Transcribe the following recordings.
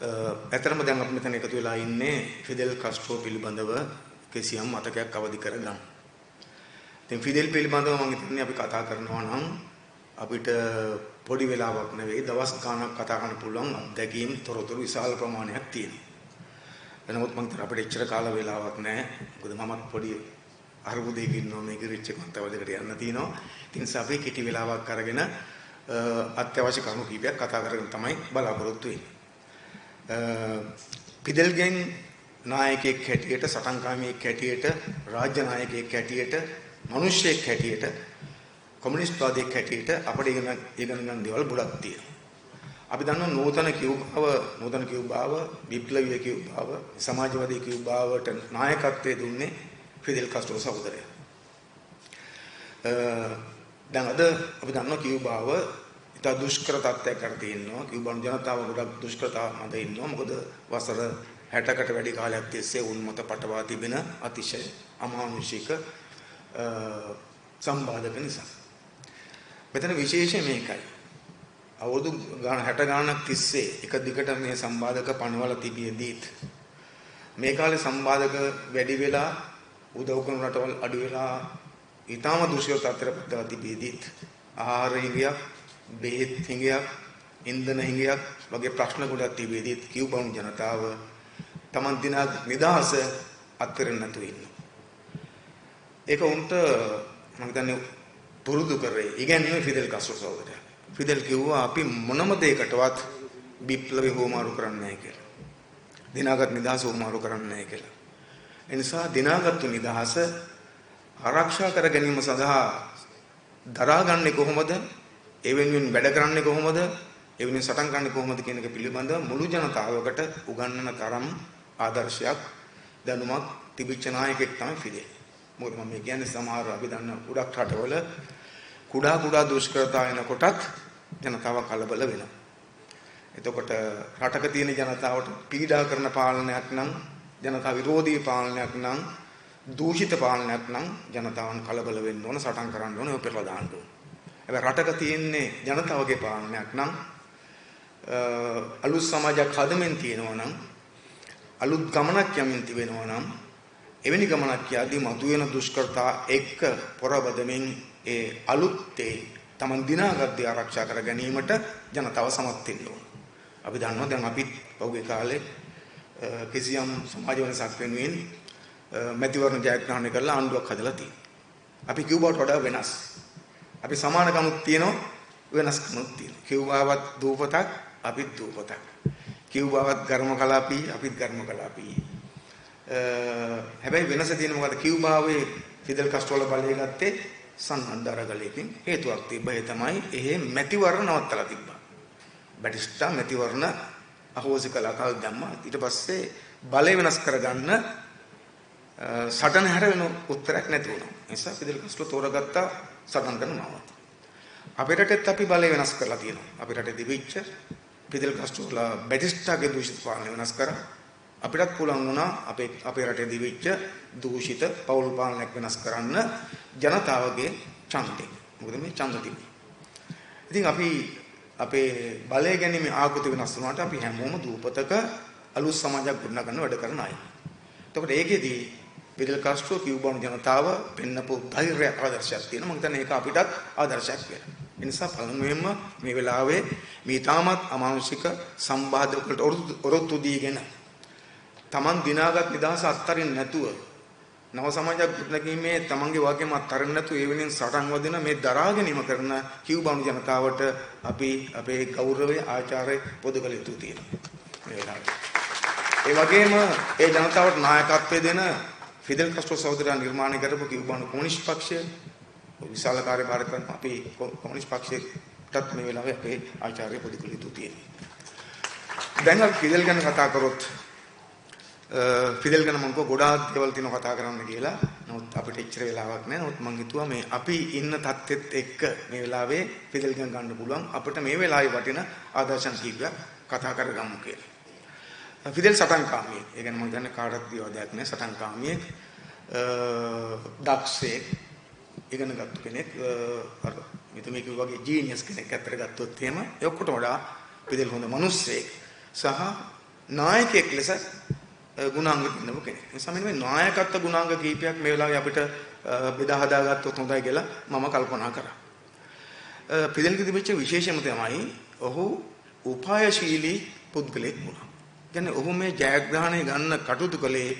ඇත්තටම දැන් අපි මෙතන එකතු වෙලා ඉන්නේ ෆිදෙල් කාස්ට්‍රෝ පිළිබඳව කිසියම් මතකයක් අවදි කරගන්න. ඉතින් ෆිදෙල් පිළිබඳව මම හිතන්නේ අපි කතා කරනවා නම් අපිට පොඩි වෙලාවක් නෙවෙයි දවස් ගාණක් කතා කරන්න පුළුවන් අත්දැකීම් තොරතුරු විශාල ප්‍රමාණයක් තියෙනවා. එනමුත් මම හිතන්නේ අපිට එච්චර කාල වේලාවක් නැහැ. මොකද මමත් පොඩි අරුබුදයක ඉන්නවා මේක රිච් එක තව දෙකට යන්න තියෙනවා. ඉතින් නිසා අපි කෙටි වෙලාවක් අරගෙන අත්‍යවශ්‍ය කරුණු කීපයක් කතා කරගෙන තමයි බලාපොරොත්තු වෙන්නේ. ෆිදෙල්ගෙන් නායකයෙක් හැටියට, සටන්කාමියෙක් හැටියට, රාජ්‍ය නායකයෙක් හැටියට, මිනිස්සෙක් හැටියට, කොමියුනිස්ට් වාදියෙක් හැටියට අපිට ඉගෙන ගන්න දේවල් ගොඩක් තියෙනවා. අපි දන්නවා නූතන කියුබාව, විප්ලවීය කියුබාව, සමාජවාදී කියුබාවට නායකත්වය දුන්නේ ෆිදෙල් කාස්ට්‍රෝ සහෝදරයා. දැන් අද අපි දන්නවා කියුබාව ඉතා දුෂ්කර තත්ත්වයක් අර තියෙනවා. කියුබානු ජනතාව ගොඩක් දුෂ්කරතා මැද ඉන්නවා. මොකද වසර 60කට වැඩි කාලයක් තිස්සේ උන් මත පටවා තිබෙන අතිශය අමානුෂික සම්බාධක නිසා. මෙතන විශේෂය මේකයි. අවුරුදු 60 ගාණක් තිස්සේ එක දිගට මේ සම්බාධක පනවලා තිබියදීත් මේ කාලේ සම්බාධක වැඩි වෙලා උදව් කරන රටවල් අඩු වෙලා ඊටාම දුෂ්කර තත්ත්වයකට පත් වෙලා තිබියදීත් ආහාර හිඟයක්, බෙහෙත් හිඟයක්, ඉන්ධන හිඟයක් වගේ ප්‍රශ්න ගොඩක් තිබියදීත් කියුබානු ජනතාව තමන් දිනා නිදහස අත්හරින්න නැතුව ඉන්නවා. ඒක උන්ට මම හිතන්නේ පුරුදු කරේ ඉගැන්වුවේ ෆිදෙල් කාස්ට්‍රෝ සහෝදරයා. ෆිදෙල් කිව්වා අපි මොනම දෙයකටවත් විප්ලවය හුවමාරු කරන්නේ නැහැ කියලා. දිනාගත් නිදහස හුවමාරු කරන්නේ නැහැ කියලා. ඒ නිසා දිනාගත්තු නිදහස ආරක්ෂා කර ගැනීම සඳහා දරාගන්නේ කොහොමද? ඒ වෙනුවෙන් වැඩ කරන්නේ කොහොමද? ඒ වෙනුවෙන් සටන් කරන්නේ කොහොමද කියන එක පිළිබඳව මුළු ජනතාවකට උගන්වන තරම් ආදර්ශයක් දැනුමක් තිබිච්ච නායකයෙක් තමයි ෆිදෙල්. මොකද මම මේ කියන්නේ සමහර අපි දන්න ගොඩක් රටවල කුඩා කුඩා දුෂ්කරතා එනකොටත් ජනතාව කලබල වෙනවා. එතකොට රටක තියෙන ජනතාවට පීඩා කරන පාලනයක් නම්, ජනතා විරෝධී පාලනයක් නම්, දූෂිත පාලනයක් නම් ජනතාවන් කලබල වෙන්න ඕන, සටන් කරන්න ඕන, ඒව පෙරලා දාන්න ඕන. හැබැයි රටක තියෙන්නේ ජනතාවගේ පාලනයක් නම්, අලුත් සමාජයක් හදමින් තියෙනවා නම්, අලුත් ගමනක් යමින් තිබෙනවා නම්, එවැනි ගමනක් යද්දී මතුවෙන දුෂ්කරතා එක්ක පොරබදමින් ඒ අලුත් ඒ තමන් දිනාගත් දේ ආරක්ෂා කර ගැනීමට ජනතාව සමත් වෙන්න ඕන. අපි දන්නවා දැන් අපිත් පහුගිය කාලේ කිසියම් සමාජ වෙනසක් වෙනුවෙන් මැතිවරණ ජයග්‍රහණය කරලා ආණ්ඩුවක් හදලා තියෙනවා. අපි කියුබාවට වඩා වෙනස්. අපි සමානකමුත් තියෙනවා, වෙනස්කමුත් තියෙනවා. කියුබාවත් දූපතක්, අපිත් දූපතක්. කියුබාවත් ඝර්ම කලාපී, අපිත් ඝර්ම කලාපී. හැබැයි වෙනස තියෙන මොකද? කියුබාවේ ෆිදෙල් කාස්ට්‍රෝ වල බලය ගත්තේ සන්නද්ධ අරගලයකින්. හේතුවක් තිබ්බා. ඒ තමයි එහෙ මැතිවරණ නවත්තලා තිබ්බා. බැටිස්ටා මැතිවරණ අහෝසි කළා, කල් දැම්මා. ඊට පස්සේ බලය වෙනස් කරගන්න සටන හැර වෙන උත්තරයක් නැති වුණා. ඒ නිසා ෆිදෙල් කාස්ට්‍රෝ තෝරගත්තා සටන් කරන මාවත. අපේ රටෙත් අපි බලය වෙනස් කරලා තියෙනවා. අපේ රටේ තිබිච්ච ෆිදෙල් කාස්ට්‍රෝලා බැටිස්ටාගේ දූෂිත පාලනය වෙනස් කරා. අපිටත් පුළුවන් වුණා අපේ රටේ තිබිච්ච දූෂිත පෞල් පාලනයක් වෙනස් කරන්න ජනතාවගේ ඡන්දයෙන්. මොකද මේ ඡන්ද තිබුණේ. ඉතින් අපි අපේ බලය ගැනීම ආකෘති වෙනස් වුණාට අපි හැමෝම දූපතක අලුත් සමාජයක් ගොඩනගන්න වැඩ කරන අය. එතකොට ඒකෙදී ෆිදෙල් කාස්ට්‍රෝ කියුබානු ජනතාව පෙන්නපු ධෛර්යයක් ආදර්ශයක් තියෙනවා. මම හිතන්නේ ඒක අපිටත් ආදර්ශයක් කියලා. ඒ නිසා පළමුවෙන්ම මේ වෙලාවේ මේ තාමත් අමානුෂික සම්බාධක වලට ඔරොත්තු දීගෙන තමන් දිනාගත් නිදහස අත්හරින්න නැතුව, නව සමාජයක් ගොඩනැගීමේ තමන්ගේ වාග්යම අත්හරින්න නැතුව ඒ වෙනුවෙන් සටන් වදින මේ දරා ගැනීම කරන කියුබානු ජනතාවට අපි අපේ ගෞරවය ආචාරය පොදු කළ යුතු තියෙනවා මේ වෙලාවේ. ඒ වගේම ඒ ජනතාවට නායකත්වය දෙන ෆිදෙල් කාස්ට්‍රෝ සහෝදරයා නිර්මාණය කරපු කියුබානු කොමියුනිස්ට් පක්ෂය විශාල කාර්යභාර කරන අපේ කොමියුනිස්ට් පක්ෂයටත් මේ වෙලාවේ අපේ ආචාර්ය පොදු කළ යුතු තියෙනවා. දැන් අපි ෆිදෙල් ගැන කතා කරොත්, ෆිදෙල් ගැන මම කිව්වා ගොඩාක් දේවල් තියෙනවා කතා කරන්න කියලා. නමුත් අපිට එච්චර වෙලාවක් නැහැ. නමුත් මං හිතුවා මේ අපි ඉන්න තත්ත්වෙත් එක්ක මේ වෙලාවේ ෆිදෙල් ගැන ගන්න පුළුවන් අපිට මේ වෙලාවේ වටින ආදර්ශන කීපයක් කතා කරගමු කියලා. ෆිදෙල් සටන්කාමියෙක්. ඒ කියන්නේ මං කියන්නේ කාටවත් විවාදයක් නෑ. සටන්කාමියෙක්, දක්ෂයෙක්, ඉගෙනගත්තු කෙනෙක්, අර මෙතුමිය කිව්වා වගේ ජීනියස් කෙනෙක් ඇත්තට ගත්තොත් එහෙම ඒ ඔක්කොට වඩා ෆිදෙල් හොඳ මිනිස්සෙක් සහ නායකයෙක් ලෙස ගුණාංග පෙන්වපු කෙනෙක්. ඒ නිසා මෙන්න මේ නායකත්ව ගුණාංග කීපයක් මේ වෙලාවේ අපිට බෙදා හදාගත්තොත් හොඳයි කියලා මම කල්පනා කරා. ෆිදෙල්ගේ තිබිච්ච විශේෂම තමයි ඔහු උපායශීලී පුද්ගලයෙක් වුණා. කියන්නේ ඔහු මේ ජයග්‍රහණය ගන්න කටයුතු කළේ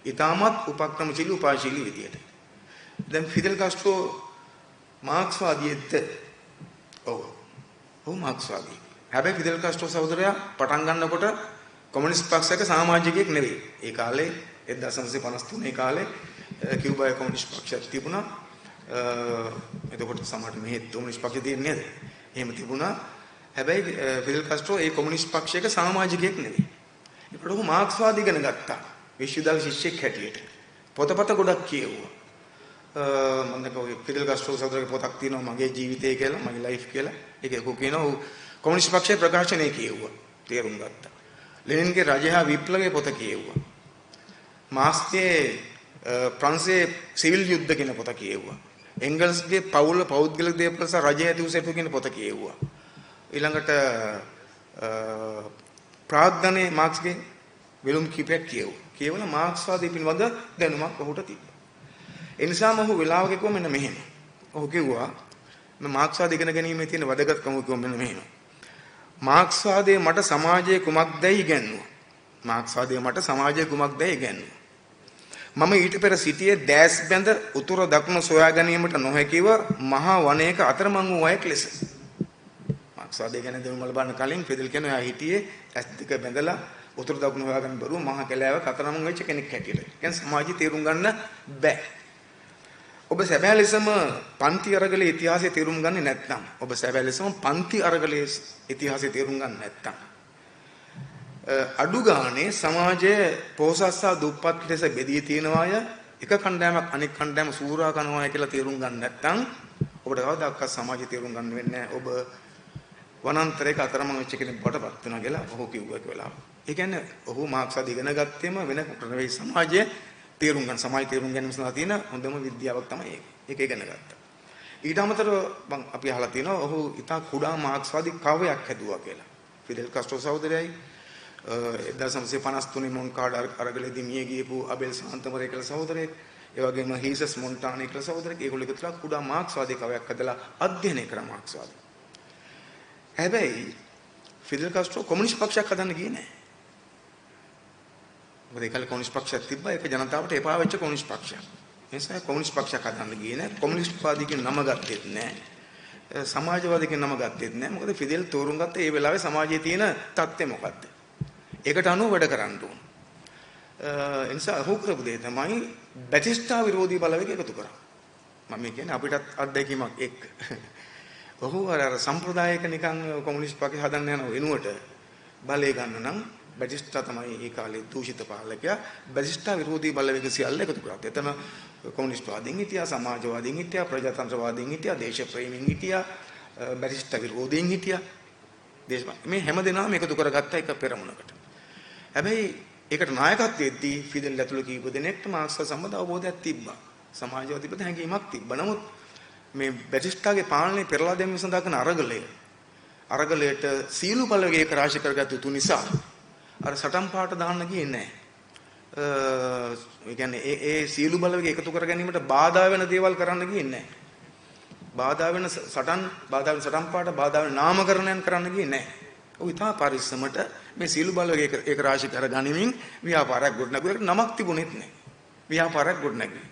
ඉතාමත් උපක්‍රමශීලී උපායශීලී විදියට. දැන් ෆිදෙල් කාස්ට්‍රෝ මාක්ස්වාදියෙක්ද? ඔව්. ඔහු මාක්ස්වාදී. හැබැයි ෆිදෙල් කාස්ට්‍රෝ සහෝදරයා පටන් ගන්නකොට කොමියුනිස්ට් පක්ෂයක සමාජිකයෙක් නෙවෙයි. ඒ කාලේ 1953 කාලේ කියුබාවේ කොමියුනිස්ට් පක්ෂයක් තිබුණා. එතකොට සමහරට මෙහෙත් කොමියුනිස්ට් පක්ෂය තියෙන්නේ නේද? එහෙම තිබුණා. හැබැයි ෆිදෙල් කාස්ට්‍රෝ ඒ කොමියුනිස්ට් පක්ෂයක සමාජිකයෙක් නෙවෙයි. ඒකට ඔහු මාක්ස්වාදී ඉගෙන ගත්තා. විශ්වවිද්‍යාල ශිෂ්‍යෙක් හැටියට. පොතපත ගොඩක් කියෙව්වා. මම දැක්ක ඔය ෆිදෙල් කාස්ට්‍රෝ සහෝදරගේ පොතක් තියෙනවා මගේ ජීවිතය කියලා, මගේ ලයිෆ් කියලා. ඒකේ ඔහු කියනවා ඔහු කොමියුනිස්ට් පක්ෂයේ ප්‍රකාශනය කියෙව්වා. තේරුම් ගත්තා. ලෙනින්ගේ රජය හා විප්ලවයේ පොත කියෙව්වා. මාක්ස්ගේ ප්‍රංශයේ සිවිල් යුද්ධ කියන පොත කියෙව්වා. එංගල්ස්ගේ පවුල පෞද්ගලික දේපල සහ රජය ඇති වූ සැටු කියන පොත කියෙව්වා. ඊළඟට ප්‍රාග්ධනයේ මාක්ස්ගේ වෙලුම් කීපයක් කියෙව්වා. කියවලා මාක්ස්වාදී පිළිබඳ දැනුමක් ඔහුට තිබ්බා. ඒ නිසාම ඔහු වෙලාවක කිව්වා මෙන්න මෙහෙම. ඔහු කිව්වා මේ මාක්ස්වාද ඉගෙන ගැනීමේ තියෙන වැදගත්කම කිව්වා මෙන්න මෙහෙම. මාක්ස්වාදයේ මට සමාජයේ කුමක්දයි ඉගැන්නුවා. මාක්ස්වාදයේ මට සමාජයේ කුමක්දයි ඉගැන්නුවා. මම ඊට පෙර සිටියේ දැස් බැඳ උතුර දකුණ සොයා ගැනීමට නොහැකිව මහා වනයක අතරමං වූ අයෙක් ලෙස. මාක්ස්වාදය ගැන දැනුම ලබන්න කලින් ෆිදෙල් කියන එයා හිටියේ ඇස් දෙක බැඳලා උතුර දකුණ හොයාගන්න බැරුව මහා කැලෑවක අතරමං වෙච්ච කෙනෙක් හැටියට. ඒ කියන්නේ සමාජය තේරුම් ගන්න බෑ. ඔබ සැබෑ ලෙසම පන්ති අරගලයේ ඉතිහාසය තේරුම් ගන්නේ නැත්නම්, ඔබ සැබෑ ලෙසම පන්ති අරගලයේ ඉතිහාසය තේරුම් ගන්න නැත්නම්, අඩු ගානේ සමාජයේ පොහොසත් සහ දුප්පත් ලෙස බෙදී තියෙනවාය, එක කණ්ඩායමක් අනෙක් කණ්ඩායම සූරා කනවාය කියලා තේරුම් ගන්න නැත්නම් ඔබට කවදාකවත් සමාජය තේරුම් ගන්න වෙන්නේ නැහැ. ඔබ වනාන්තරයක අතරමං වෙච්ච කෙනෙක් බවට පත් වෙනවා කියලා ඔහු කිව්වා ඒක වෙලාව. ඒ කියන්නේ ඔහු මාක්ස්වාද ඉගෙන ගත්තේම වෙන කොට නෙවෙයි, සමාජය තේරුම් ගන්න, සමාජය තේරුම් ගැනීම සඳහා තියෙන හොඳම විද්‍යාවක් තමයි ඒක. ඒක ඉගෙන ගත්තා. ඊට අමතරව මං අපි අහලා තියෙනවා ඔහු ඉතා කුඩා මාක්ස්වාදී කාව්‍යයක් හැදුවා කියලා. ෆිදෙල් කාස්ට්‍රෝ සහෝදරයයි 1953 මොන්කාඩ් අරගලෙදී මිය ගියපු අබෙල් සාන්තමරේ කියලා සහෝදරයෙක්, ඒ වගේම හීසස් මොන්ටානේ කියලා සහෝදරයෙක්, ඒගොල්ලෝ එකතු වෙලා කුඩා මාක්ස්වාදී කාව්‍යයක් හදලා අධ්‍යයනය කරා මාක්ස්වාදී. හැබැයි ෆිදෙල් කාස්ට්‍රෝ කොමියුනිස්ට් පක්ෂයක් හදන්න ගියේ නෑ. මොකද ඒ කාලේ කොමියුනිස්ට් පක්ෂයක් තිබ්බා, ඒක ජනතාවට එපා වෙච්ච කොමියුනිස්ට් පක්ෂයක්. ඒ නිසා කොමියුනිස්ට් පක්ෂයක් හදන්න ගියේ නෑ. කොමියුනිස්ට් වාදී කියන නම ගත්තෙත් නෑ. සමාජවාදී කියන නම ගත්තෙත් නෑ. මොකද ෆිදෙල් තෝරුම් ගත්ත ඒ වෙලාවේ සමාජයේ තියෙන තත්ත්වය මොකද්ද? ඒකට අනුව වැඩ කරන්න ඕන. ඒ නිසා ඔහු කරපු දේ තමයි බැටිස්ටා විරෝධී බලවේග එකතු කරා. මම මේ කියන්නේ අපිටත් අත්දැකීමක් එක්ක. ඔහු අර සම්ප්‍රදායික නිකන් කොමියුනිස්ට් පක්ෂ හදන්න යන වෙනුවට බලය ගන්න නම් බැටිස්ටා තමයි ඒ කාලේ දූෂිත පාලකයා. බැටිස්ටා විරෝධී බලවේග සියල්ල එකතු කරා. එතන කොමියුනිස්ට් වාදීන් හිටියා, සමාජවාදීන් හිටියා, ප්‍රජාතන්ත්‍රවාදීන් හිටියා, දේශප්‍රේමීන් හිටියා, බැටිස්ටා විරෝධීන් හිටියා. දේශ මේ හැම දෙනාම එකතු කරගත්ත එක පෙරමුණකට. හැබැයි ඒකට නායකත්වයේදී ෆිදෙල් ඇතුළු කීප දෙනෙක්ට මාක්ස්වාද සම්බන්ධ අවබෝධයක් තිබ්බා. සමාජවාදී පිළිබඳ හැඟීමක් තිබ්බා. නමුත් මේ බැටිස්ටාගේ පාලනය පෙරලා දැමීම සඳහා කරන අරගලයට සීළු බලවේග ඒක රාශි කරගත්තු යුතු නිසා අර සටන් පාට දාන්න ගියේ නෑ. ඒ කියන්නේ ඒ සීළු බලවේග එකතු කර ගැනීමට බාධා වෙන දේවල් කරන්න ගියේ නෑ. බාධා වෙන සටන්, බාධා වෙන සටන් පාට, බාධා වෙන නාමකරණයන් කරන්න ගියේ නෑ. ඔහු ඉතා පරිස්සමට මේ සීළු බලවේග ඒක රාශි කර ගනිමින් ව්‍යාපාරයක් ගොඩනගුවා. ඒකට නමක් තිබුණෙත් නෑ. ව්‍යාපාරයක් ගොඩනගුවා.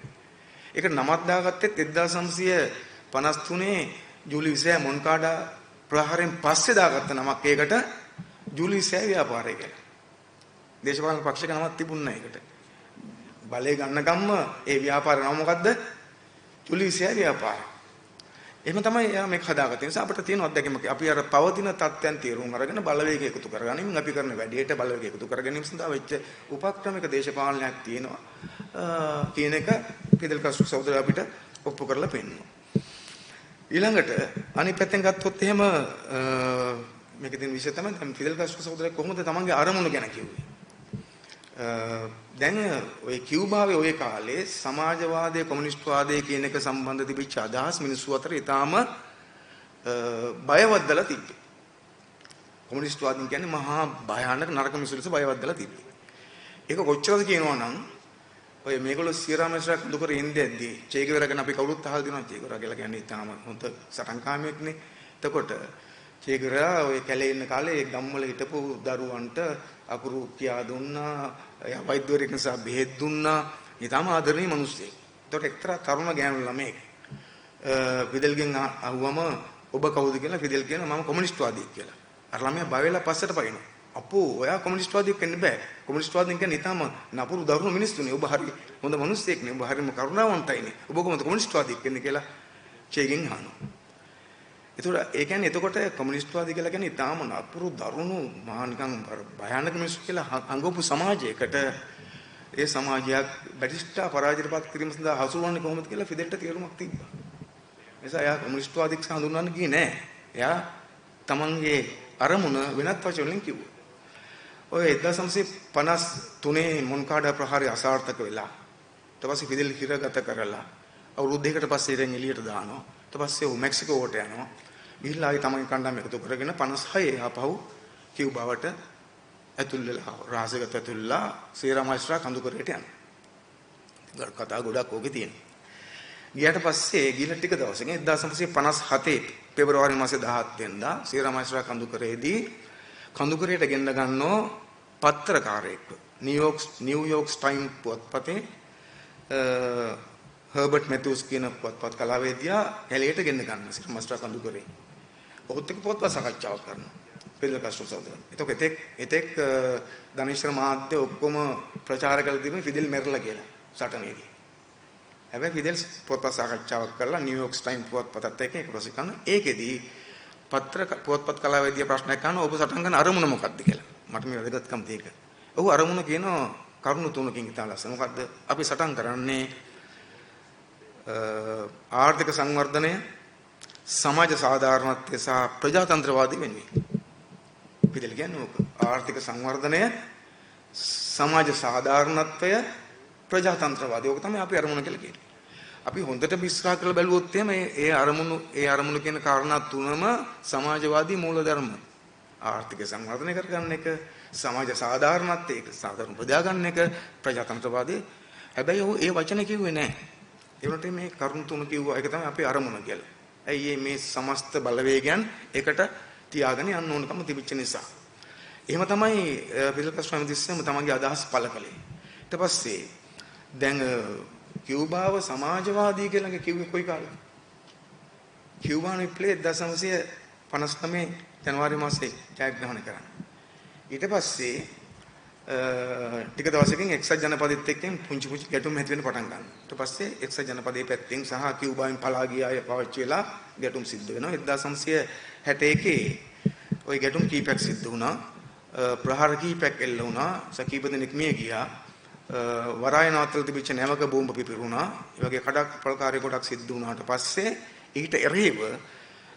ඒකට නමක් දාගත්තෙත් 1953 ජූලි 26 මොන්කාඩා ප්‍රහාරයෙන් පස්සේ දාගත්ත නමක් ඒකට ජූලි 26 ව්‍යාපාරය කියලා. දේශපාලන පක්ෂයක නමක් තිබුණ නෑ ඒකට. බලය ගන්න ගම්ම ඒ ව්‍යාපාර නම මොකද්ද? ජූලි 26 ව්‍යාපාරය. එහෙම තමයි එයා මේක හදාගත්තේ. ඒ නිසා අපිට තියෙන අත්දැකීමක් අපි අර පවතින තත්ත්වයන් තේරුම් අරගෙන බලවේග එකතු කරගනිමින් අපි කරන වැඩේට බලවේග එකතු කර ගැනීම සඳහා වෙච්ච උපක්‍රමික දේශපාලනයක් තියෙනවා කියන එක ෆිදෙල් කාස්ට්‍රෝ සහෝදරයා අපිට ඔප්පු කරලා පෙන්නනවා. ඊළඟට අනිත් පැත්තෙන් ගත්තොත් එහෙම මේකේ තියෙන විශේෂය තමයි දැන් ෆිදෙල් කාස්ට්‍රෝ සහෝදරයා කොහොමද තමන්ගේ අරමුණ ගැන කිව්වේ. දැන් ඔය කියුබාවේ ඔය කාලේ සමාජවාදය කොමියුනිස්ට් වාදය කියන එක සම්බන්ධ තිබිච්ච අදහස් මිනිස්සු අතර ඊටාම බයවද්දලා තිබ්බේ. කොමියුනිස්ට් වාදීන් කියන්නේ මහා භයානක නරක මිනිස්සු ලෙස බය වද්දලා තිබ්බේ. ඒක කොච්චරද කියනවා නම් ඔය මේගොල්ලෝ සියරා මැස්ටරා කඳුකරේ ඉඳද්දී චේ ගෙවරා ගැන අපි කවුරුත් අහලා දෙනවා. චේ ගෙවරා කියලා කියන්නේ ඉතාම හොඳ සටන්කාමියෙක්නේ. එතකොට චේ ගෙවරා ඔය කැලේ ඉන්න කාලේ ඒ ගම්වල හිටපු දරුවන්ට අකුරු කියා දුන්නා, එයා වෛද්‍යවරයෙක් නිසා බෙහෙත් දුන්නා. ඉතාම ආදරණීය මිනිස්සෙක්. එතකොට එක්තරා තරුණ ගෑනු ළමයෙක් ෆිදෙල්ගෙන් අහුවම ඔබ කවුද කියලා ෆිදෙල් කියනවා මම කොමියුනිස්ට් වාදියෙක් කියලා. අර ළමයා බය වෙලා පස්සට පයින්නවා. අපෝ ඔයා කොමියුනිස්ට් වාදියෙක් වෙන්න බෑ. කොමියුනිස්ට් වාදීන් කියන්නේ ඉතාම නපුරු දරුණු මිනිස්සුනේ. ඔබ හරි හොඳ මිනිස්සෙක් නේ. ඔබ හරිම කරුණාවන්තයිනේ. ඔබ කොහොමද කොමියුනිස්ට් වාදියෙක් වෙන්නේ කියලා චේගෙන් අහනවා. ඒතකොට ඒ කියන්නේ එතකොට කොමියුනිස්ට් වාදී කියලා කියන්නේ ඉතාම නපුරු දරුණු මහා නිකන් භයානක මිනිස්සු කියලා හංගවපු සමාජයකට ඒ සමාජයක් බැටිස්ටා පරාජයටපත් කිරීම සඳහා හසුරුවන්නේ කොහොමද කියලා ෆිදෙල්ට තේරුමක් තිබ්බා. නිසා එයා කොමියුනිස්ට් වාදීක් හඳුන්වන්න ගියේ නෑ. එයා තමන්ගේ අරමුණ වෙනත් වචන වලින් කිව්වා. ඔය 1953 මොන්කාඩා ප්‍රහාරය අසාර්ථක වෙලා ඊට පස්සේ ෆිදෙල් හිරගත කරලා අවුරුදු දෙකකට පස්සේ ඉරෙන් එළියට දානවා. ඊට පස්සේ ඔහු මෙක්සිකෝවට යනවා. ගිහිල්ලා ආයේ තමන්ගේ කණ්ඩායම එකතු කරගෙන 56 ආපහු කියුබාවට ඇතුල් වෙලා රහසගත ඇතුල් වෙලා සේරා මයිස්ට්‍රා කඳුකරයට යනවා. කතා ගොඩක් ඕකේ තියෙනවා. ගියාට පස්සේ ගිහිල්ලා ටික දවසකින් 1957 පෙබරවාරි මාසේ 17 වෙනිදා සේරා මයිස්ට්‍රා කඳුකරේදී කඳුකරයට ගෙන්න ගන්නෝ පත්‍රකාරයෙක්ව නිව්යෝක් ටයිම් පුවත්පතේ හර්බර්ට් මැතිව්ස් කියන පුවත්පත් කලාවේදියා කැලේට ගෙන්න ගන්න සේරා මයිස්ට්‍රා කඳුකරේ. ඔහුත් එක්ක පොත්පත් සාකච්ඡාවක් කරනවා. ෆිදෙල් කාස්ට්‍රෝ සහෝදරන්. එතකොට එතෙක් ධනේශ්වර මහත්තයා ඔක්කොම ප්‍රචාර කළ තිබුණේ ෆිදෙල් මැරලා කියලා සටනේදී. හැබැයි ෆිදෙල් පොත්පත් සාකච්ඡාවක් කරලා නිව්යෝක් ටයිම් පුවත්පතත් එක්ක ඒක ප්‍රසිද්ධ කරනවා. ඒකෙදී පත්‍ර පුවත්පත් කලාවේදියා ප්‍රශ්නයක් අහනවා ඔබ සටන් කරන අරමුණ මොකක්ද කියලා. මට මේ වැදගත්කම තියෙක. ඔහු අරමුණ කියනවා කරුණු තුනකින් ඉතා ලස්සන. මොකද්ද? අපි සටන් කරන්නේ ආර්ථික සංවර්ධනය, සමාජ සාධාරණත්වය සහ ප්‍රජාතන්ත්‍රවාදී වෙනුවෙන්. ෆිදෙල් කියන්නේ ඕක. ආර්ථික සංවර්ධනය, සමාජ සාධාරණත්වය, ප්‍රජාතන්ත්‍රවාදී. ඕක තමයි අපි අරමුණ කියලා කියන්නේ. අපි හොඳට විස්තර කරලා බැලුවොත් එහෙම ඒ අරමුණු කියන කාරණා තුනම සමාජවාදී මූලධර්ම. ආර්ථික සංවර්ධනය කරගන්න එක, සමාජ සාධාරණත්වය, ඒක සාධාරණ උපදා ගන්න එක, ප්‍රජාතන්ත්‍රවාදී. හැබැයි ඔහු ඒ වචන කිව්වේ නෑ. ඒ වුණාට මේ කරුණු තුන කිව්වා. ඒක තමයි අපේ අරමුණ කියලා. ඇයි මේ සමස්ත බලවේගයන් එකට තියාගෙන යන්න ඕනකම තිබිච්ච නිසා. එහෙම තමයි ෆිදෙල් කාස්ට්‍රෝ හැමතිස්සෙම තමන්ගේ අදහස් පළ කළේ. ඊට පස්සේ දැන් කියුබාව සමාජවාදී කියලා කිව්වේ කොයි කාලෙද? කියුබානු විප්ලවය 1959 ජනවාරි මාසේ ජයග්‍රහණ කරන්නේ. ඊට පස්සේ ටික දවසකින් එක්සත් ජනපදෙත් එක්කෙන් පුංචි පුංචි ගැටුම් ඇති වෙන්න පටන් ගන්නවා. ඊට පස්සේ එක්සත් ජනපදයේ පැත්තෙන් සහ කියුබාවෙන් පලා ගිය අය පාවිච්චි වෙලා ගැටුම් සිද්ධ වෙනවා. 1961 ওই ගැටුම් කීපයක් සිද්ධ වුණා. ප්‍රහාර කීපයක් එල්ල වුණා. කීප දෙනෙක් මිය ගියා. වරාය නවත්තලා තිබිච්ච නැවක බෝම්බ පිපිරුණා. ඒ වගේ කඩක් ප්‍රකාරය ගොඩක් සිද්ධ වුණාට පස්සේ ඊට එරෙහිව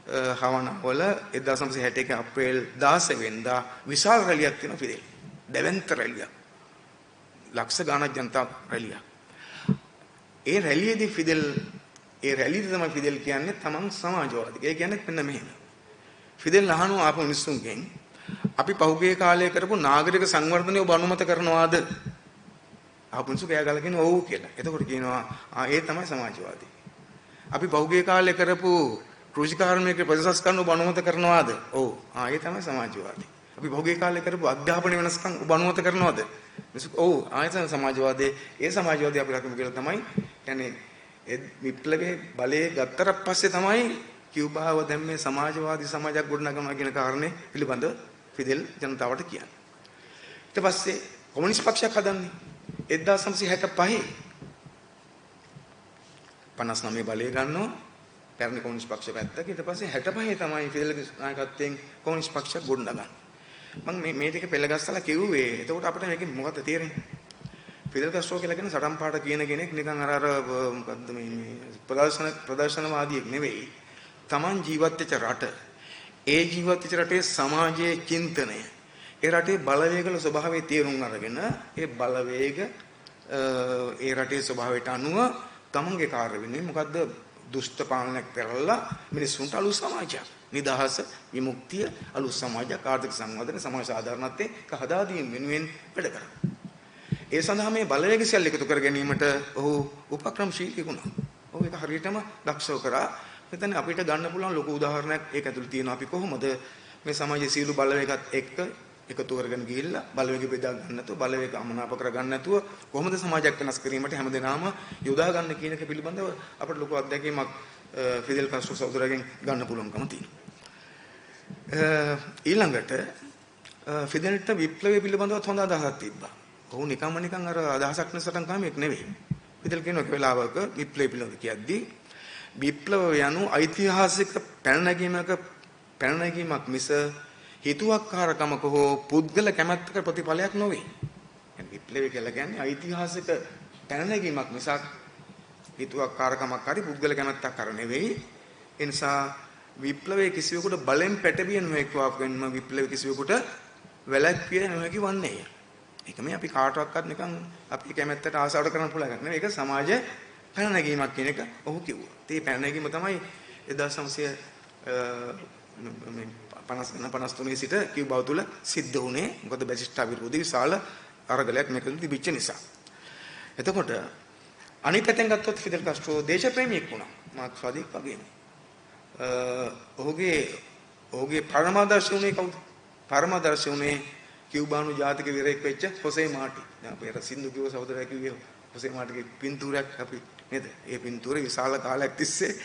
හවනවල 1961 අප්‍රේල් 16 වෙනිදා විශාල රැලියක් තියෙනවා ෆිදෙල්. දැවැන්ත රැලියක්. ලක්ෂ ගාණක් ජනතා රැලියක්. ඒ රැලියේදී ෆිදෙල් ඒ රැලියේදී තමයි ෆිදෙල් කියන්නේ තමන් සමාජවාදී. ඒ කියන්නේ මෙන්න මෙහෙම. ෆිදෙල් අහනවා ආපු මිනිස්සුන්ගෙන් අපි පහුගිය කාලේ කරපු නාගරික සංවර්ධනය ඔබ අනුමත කරනවාද? ආපු මිනිස්සු කෑ ගහලා කියනවා ඔව් කියලා. එතකොට කියනවා ආ ඒ තමයි සමාජවාදී. අපි පහුගිය කාලේ කරපු කෘෂිකාර්මික ප්‍රතිසංස්කරණ ඔබ අනුමත කරනවාද? ඔව්. ආ ඒ තමයි සමාජවාදී. අපි පහුගිය කාලේ කරපු අධ්‍යාපන වෙනස්කම් ඔබ අනුමත කරනවද? මිනිස්සු ඔව්. ආ ඒ තමයි සමාජවාදී. ඒ සමාජවාදී අපි රකිමු කියලා තමයි කියන්නේ ඒ විප්ලවයේ බලයේ ගත්තට පස්සේ තමයි කියුබාව දැන් මේ සමාජවාදී සමාජයක් ගොඩනගනවා කියන කාරණේ පිළිබඳව ෆිදෙල් ජනතාවට කියන්නේ. ඊට පස්සේ කොමියුනිස්ට් පක්ෂයක් හදන්නේ 1965 59 බලය ගන්නවා පැරණි කොමියුනිස්ට් පක්ෂ පැත්තක. ඊට පස්සේ 65 තමයි ෆිදෙල්ගේ නායකත්වයෙන් කොමියුනිස්ට් පක්ෂයක් ගොඩනගන්නේ. මම මේ ටික පෙළගස්සලා කිව්වේ. එතකොට අපිට මේකෙන් මොකද්ද තේරෙන්නේ? ෆිදෙල් කාස්ට්‍රෝ කියලා කියන සටන් පාට කියන කෙනෙක් නිකන් අර අර මොකද්ද මේ ප්‍රදර්ශනවාදියෙක් නෙවෙයි. Taman ජීවත් වෙච්ච රට, ඒ ජීවත් වෙච්ච රටේ සමාජයේ චින්තනය, ඒ රටේ බලවේගවල ස්වභාවය තේරුම් අරගෙන ඒ බලවේග ඒ රටේ ස්වභාවයට අනුව තමන්ගේ කාර්ය වෙන්නේ මොකද්ද? දුෂ්ට පාලනයක් පෙරලලා මිනිස්සුන්ට අලුත් සමාජයක්. නිදහස, විමුක්තිය, අලුත් සමාජයක්, ආර්ථික සංවර්ධන, සමාජ සාධාරණත්වය හදා දීම වෙනුවෙන් වැඩ කරා. ඒ සඳහා මේ බලවේග සියල්ල එකතු කර ගැනීමට ඔහු උපක්‍රමශීලී වුණා. ඔහු ඒක හරියටම දක්ෂව කරා. මෙතන අපිට ගන්න පුළුවන් ලොකු උදාහරණයක් ඒක ඇතුළේ තියෙනවා. අපි කොහොමද මේ සමාජයේ සියලු බලවේගත් එක්ක එකතු කරගෙන ගිහිල්ලා බලවේග බෙදා ගන්න නැතුව, බලවේග අමනාප කර ගන්න නැතුව කොහොමද සමාජයක් වෙනස් කිරීමට හැමදෙනාම යොදා ගන්න කියන එක පිළිබඳව අපිට ලොකු අත්දැකීමක් ෆිදෙල් කාස්ට්‍රෝ සහෝදරයාගෙන් ගන්න පුළුවන්කම තියෙනවා. ඊළඟට ෆිදෙල්ට විප්ලවය පිළිබඳව හොඳ අදහසක් තිබ්බා. ඔහු නිකම්ම නිකන් අර අදහසක් නැසටන් කාමයක් නෙවෙයි. ෆිදෙල් කියන එක වෙලාවක විප්ලවය පිළිබඳව කියද්දී විප්ලව යනු ඓතිහාසික පැන නැගීමක් මිස හිතුවක්කාරකමක හෝ පුද්ගල කැමැත්තක ප්‍රතිඵලයක් නොවේ. يعني විප්ලවය කියලා කියන්නේ ඓතිහාසික පැන නැගීමක් මිසක් හිතුවක්කාරකමක් හරි පුද්ගල කැමැත්තක් හරි නෙවෙයි. ඒ නිසා විප්ලවයේ කිසිවෙකුට බලෙන් පැටවිය නොහැකිවක් වෙනම විප්ලවය කිසිවෙකුට වැළැක්විය නොහැකි වන්නේය. ඒක මේ අපි කාටවත් නිකන් අපි කැමැත්තට ආසාවට කරන්න පුළුවන් එකක් නෙවෙයි. ඒක සමාජ පැන නැගීමක් කියන එක ඔහු කිව්වා. ඒ පැන නැගීම තමයි 1953 සිට කියුබාව තුල සිද්ධ වුණේ. මොකද බැසිස්ටා විරෝධී විශාල අරගලයක් මේක තුල තිබිච්ච නිසා. එතකොට අනිත් පැත්තෙන් ගත්තොත් ෆිදෙල් කාස්ට්‍රෝ දේශප්‍රේමියෙක් වුණා. මාක්ස්වාදියෙක් වගේම. ඔහුගේ ඔහුගේ පරමාදර්ශ වුණේ කවුද? පරමාදර්ශ වුණේ කියුබානු ජාතික වීරයෙක් වෙච්ච හොසේ මාටි. දැන් අපි අර සින්දු කිව්ව සහෝදරයා කිව්වේ හොසේ මාටිගේ පින්තූරයක් අපි නේද? ඒ පින්තූරේ විශාල කාලයක් තිස්සේ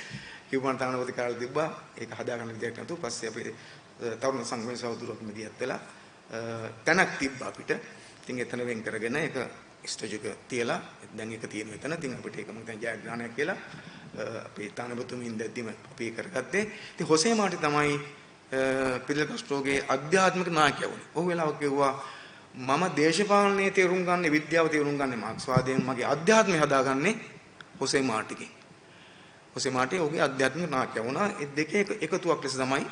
කියුබානු තානාපති කාලේ තිබ්බා. ඒක හදාගන්න විදියක් නැතුව පස්සේ අපි තරුණ සංගමයේ සහෝදරයෙක් මැදිහත් වෙලා තැනක් තිබ්බා අපිට. ඉතින් එතන වෙන් කරගෙන ඒක ස්ටේජ් එක තියලා දැන් ඒක තියෙන එතන. ඉතින් අපිට ඒක මම දැන් ජයග්‍රහණයක් කියලා අපේ තානාපතිතුමින් ඉඳද්දිම අපි ඒක කරගත්තේ. ඉතින් හොසේ මාටි තමයි ෆිදෙල් කාස්ට්‍රෝගේ අධ්‍යාත්මික නායකයා වුණේ. ඔහු වෙලාවක කිව්වා මම දේශපාලනයේ තේරුම් ගන්න, විද්‍යාව තේරුම් ගන්න මාක්ස්වාදයෙන්, මගේ අධ්‍යාත්මය හදාගන්නේ හොසේ මාටිගෙන්. හොසේ මාටි ඔහුගේ අධ්‍යාත්මික නායකයා වුණා. ඒ දෙකේ එකතුවක් ලෙස තමයි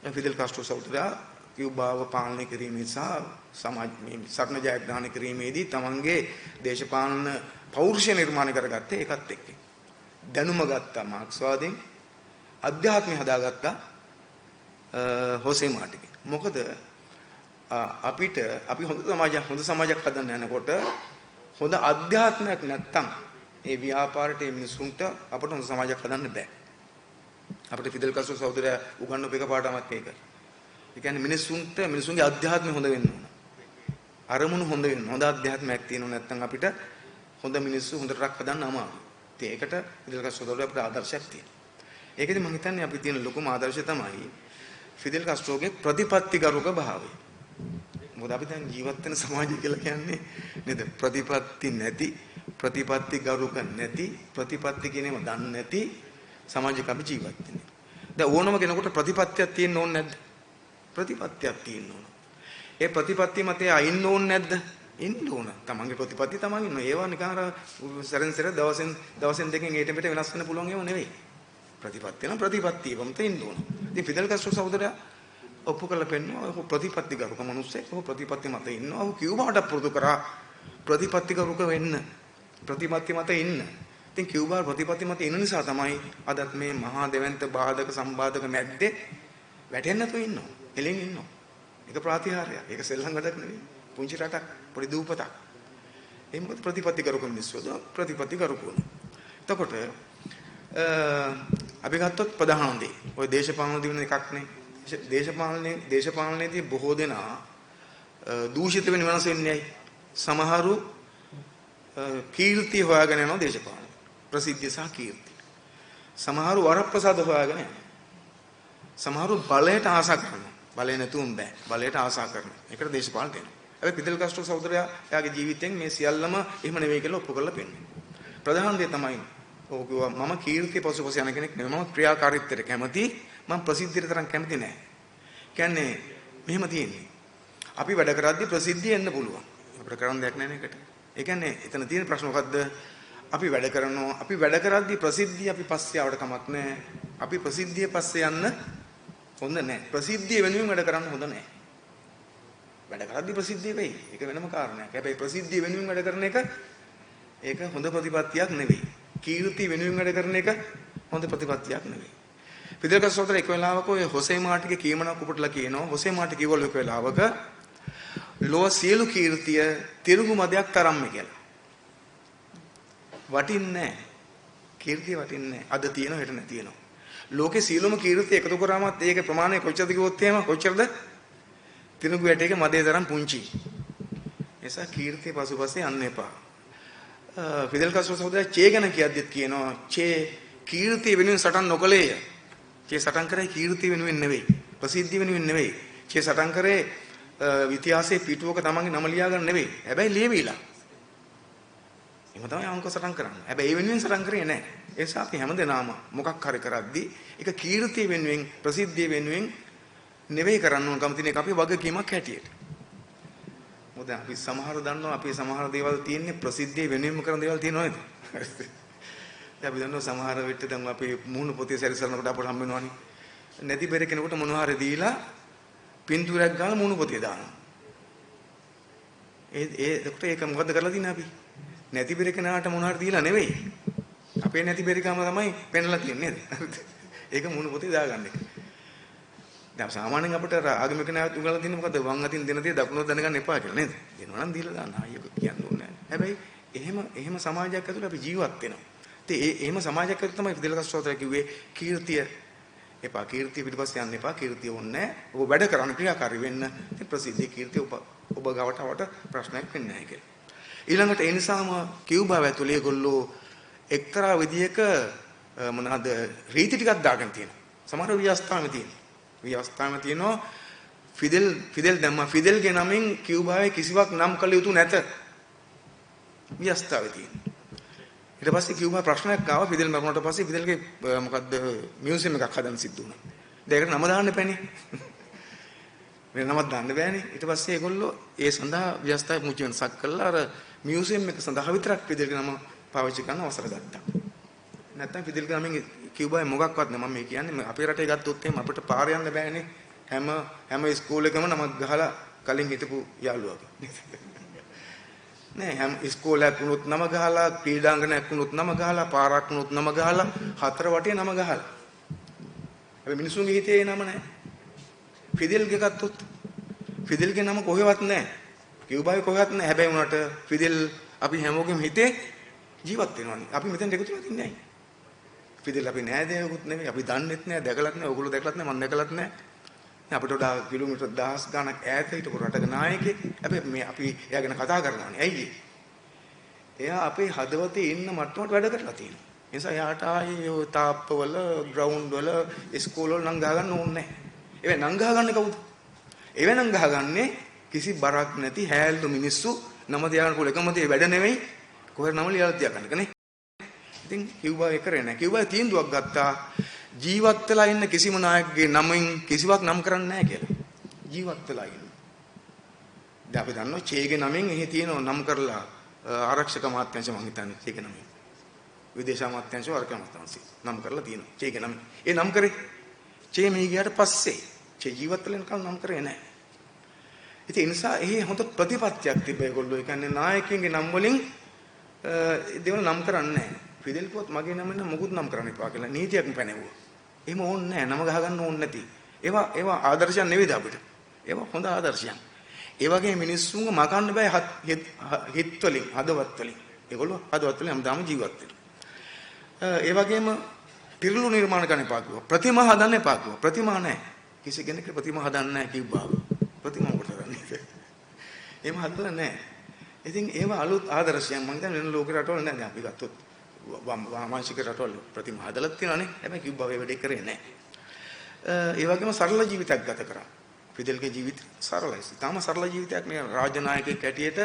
ෆිදෙල් කාස්ට්‍රෝ සහෝදරයා කියුබාව පාලනය කිරීමේ සහ සමාජ මේ සටන ජයග්‍රහණය කිරීමේදී තමන්ගේ දේශපාලන පෞරුෂය නිර්මාණය කරගත්තේ ඒකත් එක්ක. දැනුම ගත්තා මාක්ස්වාදයෙන්, අධ්‍යාත්මය හදාගත්තා හොසේ මාටිගෙන්. මොකද අපිට අපි හොඳ සමාජයක් හදන්න යනකොට හොඳ අධ්‍යාත්මයක් නැත්තම් ඒ ව්‍යාපාරට, ඒ මිනිසුන්ට අපිට හොඳ සමාජයක් හදන්න බෑ. අපිට ෆිදෙල් කාස්ට්‍රෝ සහෝදරයා උගන්වපු එක පාඩමක් ඒක. ඒ කියන්නේ මිනිසුන්ට මිනිසුන්ගේ අධ්‍යාත්මය හොඳ වෙන්න ඕන. අරමුණු හොඳ වෙන්න. හොඳ අධ්‍යාත්මයක් තියෙනව නැත්තම් අපිට හොඳ මිනිස්සු හොඳ රටක් හදන්න අමාරුයි. ඉතින් ඒකට ෆිදෙල් කාස්ට්‍රෝ සහෝදරයා අපිට ආදර්ශයක් තියෙනවා. ඒකෙදි මම හිතන්නේ අපි තියෙන ලොකුම ආදර්ශය තමයි ෆිදෙල් කාස්ට්‍රෝගේ ප්‍රතිපත්තිගරුක භාවය. මොකද අපි දැන් ජීවත් වෙන සමාජය කියලා කියන්නේ නේද, ප්‍රතිපත්ති නැති, ප්‍රතිපත්ති ගරුක නැති, ප්‍රතිපත්ති කියන ඒවා දන්නේ නැති සමාජයක අපි ජීවත් වෙන්නේ. දැන් ඕනම කෙනෙකුට ප්‍රතිපත්තියක් තියෙන්න ඕනේ නැද්ද? ප්‍රතිපත්තියක් තියෙන්න ඕන. ඒ ප්‍රතිපත්තිය මත එයා ඉන්න ඕනේ නැද්ද? ඉන්න ඕන. තමන්ගේ ප්‍රතිපත්තිය තමන් ඉන්න. ඒවා නිකන් අර සැරෙන් සැර දවසෙන් දවසෙන් දෙකෙන් ඒට මෙට වෙනස් වෙන්න පුළුවන් ඒවා නෙවෙයි. ප්‍රතිපත්තිය නම් ප්‍රතිපත්තිය මත ඉන්න ඕන. ඉතින් ෆිදෙල් කාස්ට්‍රෝ සහෝදරයා ඔප්පු කරලා පෙන්නුවා ඔහු ප්‍රතිපත්ති ගරුක මිනිස්සෙක්. ඔහු ප්‍රතිපත්ති මත ඉන්නවා. ඔහු කියුබාවට පුරුදු කරා ප්‍රතිපත්ති ගරුක වෙන්න. ප්‍රතිපත්ති මත ඉන්න. ඉතින් කියුබා ප්‍රතිපත්ති මත ඉන්න නිසා තමයි අදත් මේ මහා දෙවන්ත බාධක සම්බාධක මැද්දේ වැටෙන්නේ නැතුව ඉන්නවා. එලෙන් ඉන්නවා. ඒක ප්‍රාතිහාර්යයක්. ඒක සෙල්ලම් වැඩක් නෙවෙයි. පුංචි රටක්, පොඩි දූපතක්. ඒ මොකද ප්‍රතිපත්ති ගරුක මිනිස්සු ප්‍රතිපත්ති ගරුක වුණා. එතකොට අපි ගත්තොත් ප්‍රධාන දේ ඔය දේශපාලන දිනන එකක් නේ. දේශපාලනයේදී බොහෝ දෙනා දූෂිත වෙන වෙනස් වෙන්නේ ඇයි? සමහරු කීර්තිය හොයාගෙන යනවා දේශපාලන. ප්‍රසිද්ධිය සහ කීර්තිය. සමහරු වරප්‍රසාද හොයාගෙන යනවා. සමහරු බලයට ආසා කරනවා. බලය නැතුවම බෑ. බලයට ආසා කරනවා. ඒකට දේශපාලනට එනවා. හැබැයි ෆිදෙල් කාස්ට්‍රෝ සහෝදරයා එයාගේ ජීවිතෙන් මේ සියල්ලම එහෙම නෙවෙයි කියලා ඔප්පු කරලා පෙන්නනවා. ප්‍රධාන දේ තමයි ඔහු කිව්වා මම කීර්තිය පසුපස යන කෙනෙක් නෙවෙයි. මම ක්‍රියාකාරීත්වයට කැමති. මම ප්‍රසිද්ධියට තරම් කැමති නෑ. කියන්නේ මෙහෙම තියෙන්නේ. අපි වැඩ කරද්දී ප්‍රසිද්ධිය එන්න පුළුවන්. අපිට කරන්න දෙයක් නෑ නේද ඒකට. ඒ කියන්නේ එතන තියෙන ප්‍රශ්න මොකද්ද? අපි වැඩ කරනවා. අපි වැඩ කරද්දී ප්‍රසිද්ධිය අපි පස්සේ ආවට කමක් නෑ. අපි ප්‍රසිද්ධිය පස්සේ යන්න හොඳ නෑ. ප්‍රසිද්ධිය වෙනුවෙන් වැඩ කරන්න හොඳ නෑ. වැඩ කරද්දී ප්‍රසිද්ධිය වෙයි. ඒක වෙනම කාරණයක්. හැබැයි ප්‍රසිද්ධිය වෙනුවෙන් වැඩ කරන එක ඒක හොඳ ප්‍රතිපත්තියක් නෙවෙයි. කීර්තිය වෙනුවෙන් වැඩ කරන එක හොඳ ප්‍රතිපත්තියක් නෙවෙයි. ෆිදෙල් කාස්ට්‍රෝ අතර එක වෙලාවක ඔය හොසේ මාටිගේ කීමනක් උපටලා කියනවා. හොසේ මාටි කිව්වලු එක වෙලාවක ලොව සියලු කීර්තිය තිරුඟු මදයක් තරම්ම කියලා. වටින්නේ නැහැ. කීර්තිය වටින්නේ නැහැ. අද තියෙනවා හෙට නැති වෙනවා. ලෝකේ සියලුම කීර්තිය එකතු කරාමත් ඒකේ ප්‍රමාණය කොච්චරද කිව්වොත් එහෙම කොච්චරද? තිරුඟු ඇටයක මදේ තරම් පුංචි. නිසා කීර්තිය පසුපස්සේ යන්න එපා. ෆිදෙල් කාස්ට්‍රෝ සහෝදරයා චේ ගැන කියද්දිත් කියනවා චේ කීර්තිය වෙනුවෙන් සටන් නොකළේය. චේ සටන් කරේ කීර්තිය වෙනුවෙන් නෙවෙයි, ප්‍රසිද්ධිය වෙනුවෙන් නෙවෙයි. චේ සටන් කරේ ඉතිහාසයේ පිටුවක තමන්ගේ නම ලියා ගන්න නෙවෙයි. හැබැයි ලියවිලා. එහෙම තමයි අංක සටන් කරන්නේ. හැබැයි ඒ වෙනුවෙන් සටන් කරේ නෑ. ඒ නිසා අපි හැමදෙනාම මොකක් හරි කරද්දී ඒක කීර්තිය වෙනුවෙන්, ප්‍රසිද්ධිය වෙනුවෙන් නෙවෙයි කරන්න ඕන කම තියෙන එක අපි වගකීමක් හැටියට. මොකද අපි සමහර දන්නවා අපේ සමහර දේවල් තියෙන්නේ ප්‍රසිද්ධිය වෙනුවෙන්ම කරන දේවල් තියෙනව නේද? දැන් අපි දන්නවා සමහර වෙලට දැන් අපි මුහුණු පොතේ සැරිසරනකොට අපට හම්බ වෙනවනේ. නැති බැරි කෙනෙකුට මොනවා හරි දීලා පින්තූරයක් ගාලා මුහුණු පොතේ දානවා. ඒ ඒ එතකොට ඒක මොකද්ද කරලා තින්නේ අපි? නැති බැරි කෙනාට මොනවා හරි දීලා නෙවෙයි. අපේ නැති බැරිකම තමයි පෙන්ලා තියන්නේ නේද? ඒක මුහුණු පොතේ දාගන්න එක. දැන් සාමාන්‍යයෙන් අපිට ආගමික නායකයන් උගන්වලා තින්නේ මොකද්ද? වම් අතින් දෙන දේ දකුණට දැනගන්න එපා කියලා නේද? දෙනවා නම් දීලා දාන්න. ආයෙ ඔක කියන්න ඕනේ නැහැ. හැබැයි එහෙම එහෙම සමාජයක් ඇතුළේ අපි ජීවත් වෙනවා. ඉතින් ඒ එහෙම සමාජයක් ඇතුළේ තමයි ෆිදෙල් කාස්ට්‍රෝ කිව්වේ කීර්තිය එපා, කීර්තිය පිටිපස්සේ යන්න එපා, කීර්තිය ඕනේ නැහැ. ඔබ වැඩ කරන්න ක්‍රියාකාරී වෙන්න. ඉතින් ප්‍රසිද්ධිය කීර්තිය ඔබ ගාවට ආවට ප්‍රශ්නයක් වෙන්නේ නැහැ කියලා. ඊළඟට ඒ නිසාම කියුබාව ඇතුළේ ඒගොල්ලෝ එක්තරා විදියක මොනවාද රීති ටිකක් දාගෙන තියෙනවා. සමහර ව්‍යවස්ථාවෙ තියෙනවා. ව්‍යවස්ථාවෙ තියෙනවා ෆිදෙල් ෆිදෙල් දැම්මා ෆිදෙල්ගේ නමින් කියුබාවේ කිසිවක් නම් කළ යුතු නැත. ව්‍යවස්ථාවේ තියෙනවා. ඊට පස්සේ කියුබා ප්‍රශ්නයක් ආවා ෆිදෙල් මරුණාට පස්සේ ෆිදෙල්ගේ මොකද්ද මියුසියම් එකක් හදන්න සිද්ධ වුණා. දැන් ඒකට නම දාන්න එපානේ. වෙන නමක් දාන්න බෑනේ. ඊට පස්සේ ඒගොල්ලෝ ඒ සඳහා ව්‍යවස්ථාවේ පුංචි වෙනසක් කළා. අර මියුසියම් එක සඳහා විතරක් ෆිදෙල්ගේ නම පාවිච්චි කරන අවසර ගත්තා. නැත්තම් ෆිදෙල්ගේ නමින් කියුබාවේ මොකක්වත් නෑ. මම මේ කියන්නේ අපේ රටේ ගත්තොත් එහෙම අපිට පාර යන්න බෑනේ. හැම හැම ඉස්කෝලේකම නමක් ගහලා කලින් හිටපු යාළුවා. නෑ හැම ඉස්කෝලයක් වුණොත් නම ගහලා, ක්‍රීඩාංගණයක් වුණොත් නම ගහලා, පාරක් වුණොත් නම ගහලා, හතර වටේ නම ගහලා. හැබැයි මිනිසුන්ගේ හිතේ ඒ නම නෑ. ෆිදෙල්ගේ ගත්තොත් ෆිදෙල්ගේ නම කොහෙවත් නෑ. කියුබාවේ කොහෙවත් නෑ. හැබැයි වුණාට ෆිදෙල් අපි හැමෝගෙම හිතේ ජීවත් වෙනවනේ. අපි මෙතෙන් එකතු වෙලා තින්නේ ඇයි? ෆිදෙල් අපි නෑදෑයකුත් නෙමෙයි. අපි දන්නෙත් නෑ, දැකලත් නෑ, ඔයගොල්ලෝ දැකලත් නෑ, මං දැකලත් නෑ. අපිට වඩා කිලෝමීටර් දහස් ගණක් ඈත හිටපු රටක නායකයෙක්. හැබැයි මේ අපි එයා ගැන කතා කරනවානේ. ඇයි ඒ? එයා අපේ හදවතේ ඉන්න මට්ටමට වැඩ කරලා තියෙනවා. ඒ නිසා එයාට ආයේ ඔය තාප්පවල, ග්‍රවුන්ඩ් වල, ඉස්කෝල වල නම් ගහ ගන්න ඕනේ නෑ. ඒවෙ නම් ගහගන්නේ කවුද? ඒවෙ නම් ගහගන්නේ කිසි බරක් නැති හැල්ලු මිනිස්සු නම තියාගන්න පුළුවන් එකම දේ වැඩ නෙවෙයි. කොහේ නම ලියලා තියාගන්න එක නේ. ඉතින් කියුබා ඒ කරේ නෑ. කියුබා තීන්දුවක් ගත්තා. ජීවත් වෙලා ඉන්න කිසිම නායකගේ නමින් කිසිවක් නම් කරන්නේ නැහැ කියලා. ජීවත් වෙලා ඉන්න. දැන් අපි දන්නවා චේගේ නමින් එහි තියෙන නම් කරලා ආරක්ෂක අමාත්‍යාංශ මං හිතන්නේ චේගේ නමින්. විදේශ අමාත්‍යාංශ ආරක්ෂක අමාත්‍යාංශ නම් කරලා තියෙනවා චේගේ නමින්. ඒ නම් කරේ චේ මේ ගියාට පස්සේ චේ ජීවත් වෙලා ඉන්නකම් නම් කරේ නැහැ. ඉතින් ඒ නිසා එහි හොඳ ප්‍රතිපත්තියක් තිබ්බ ඒගොල්ලෝ. ඒ කියන්නේ නායකයන්ගේ නම් වලින් දේවල් නම් කරන්නේ නැහැ. ෆිදෙල් කිව්වොත් මගේ නම නම් මොකුත් නම් කරන්න එපා කියලා නීතියක් පැනෙවුවා. එහෙම ඕනේ නැහැ. නම ගහගන්න ඕනේ නැති. ඒවා ඒවා ආදර්ශයන් නෙවෙයිද අපිට? ඒවා හොඳ ආදර්ශයන්. ඒ වගේ මිනිස්සුන්ව මකන්න බෑ හිත වලින්, හදවත් වලින්. ඒගොල්ලෝ හදවත් වලින් හැමදාම ජීවත් වෙනවා. ඒ වගේම පිරළු නිර්මාණ කරන්න එපා කිව්වා. ප්‍රතිමා හදන්න එපා කිව්වා. ප්‍රතිමා නැහැ. කිසි කෙනෙක් ප්‍රතිමා හදන්න නැහැ කිව්වා. ප්‍රතිමා මොකටද හදන්නේ? එහෙම හදලා නැහැ. ඉතින් ඒවා අලුත් ආදර්ශයන් මං හිතන්නේ වෙන ලෝක රටවල නැහැ. දැන් අපි ගත්තොත් වාමාංශික රටවල ප්‍රතිමා හදලා තියෙනවානේ. හැබැයි කිව්වා ඒ වැඩේ කරේ නැහැ. ඒ වගේම සරල ජීවිතයක් ගත කරා. ෆිදෙල්ගේ ජීවිතය සරලයි. තාම සරල ජීවිතයක් නේ. රාජ නායකයෙක් හැටියට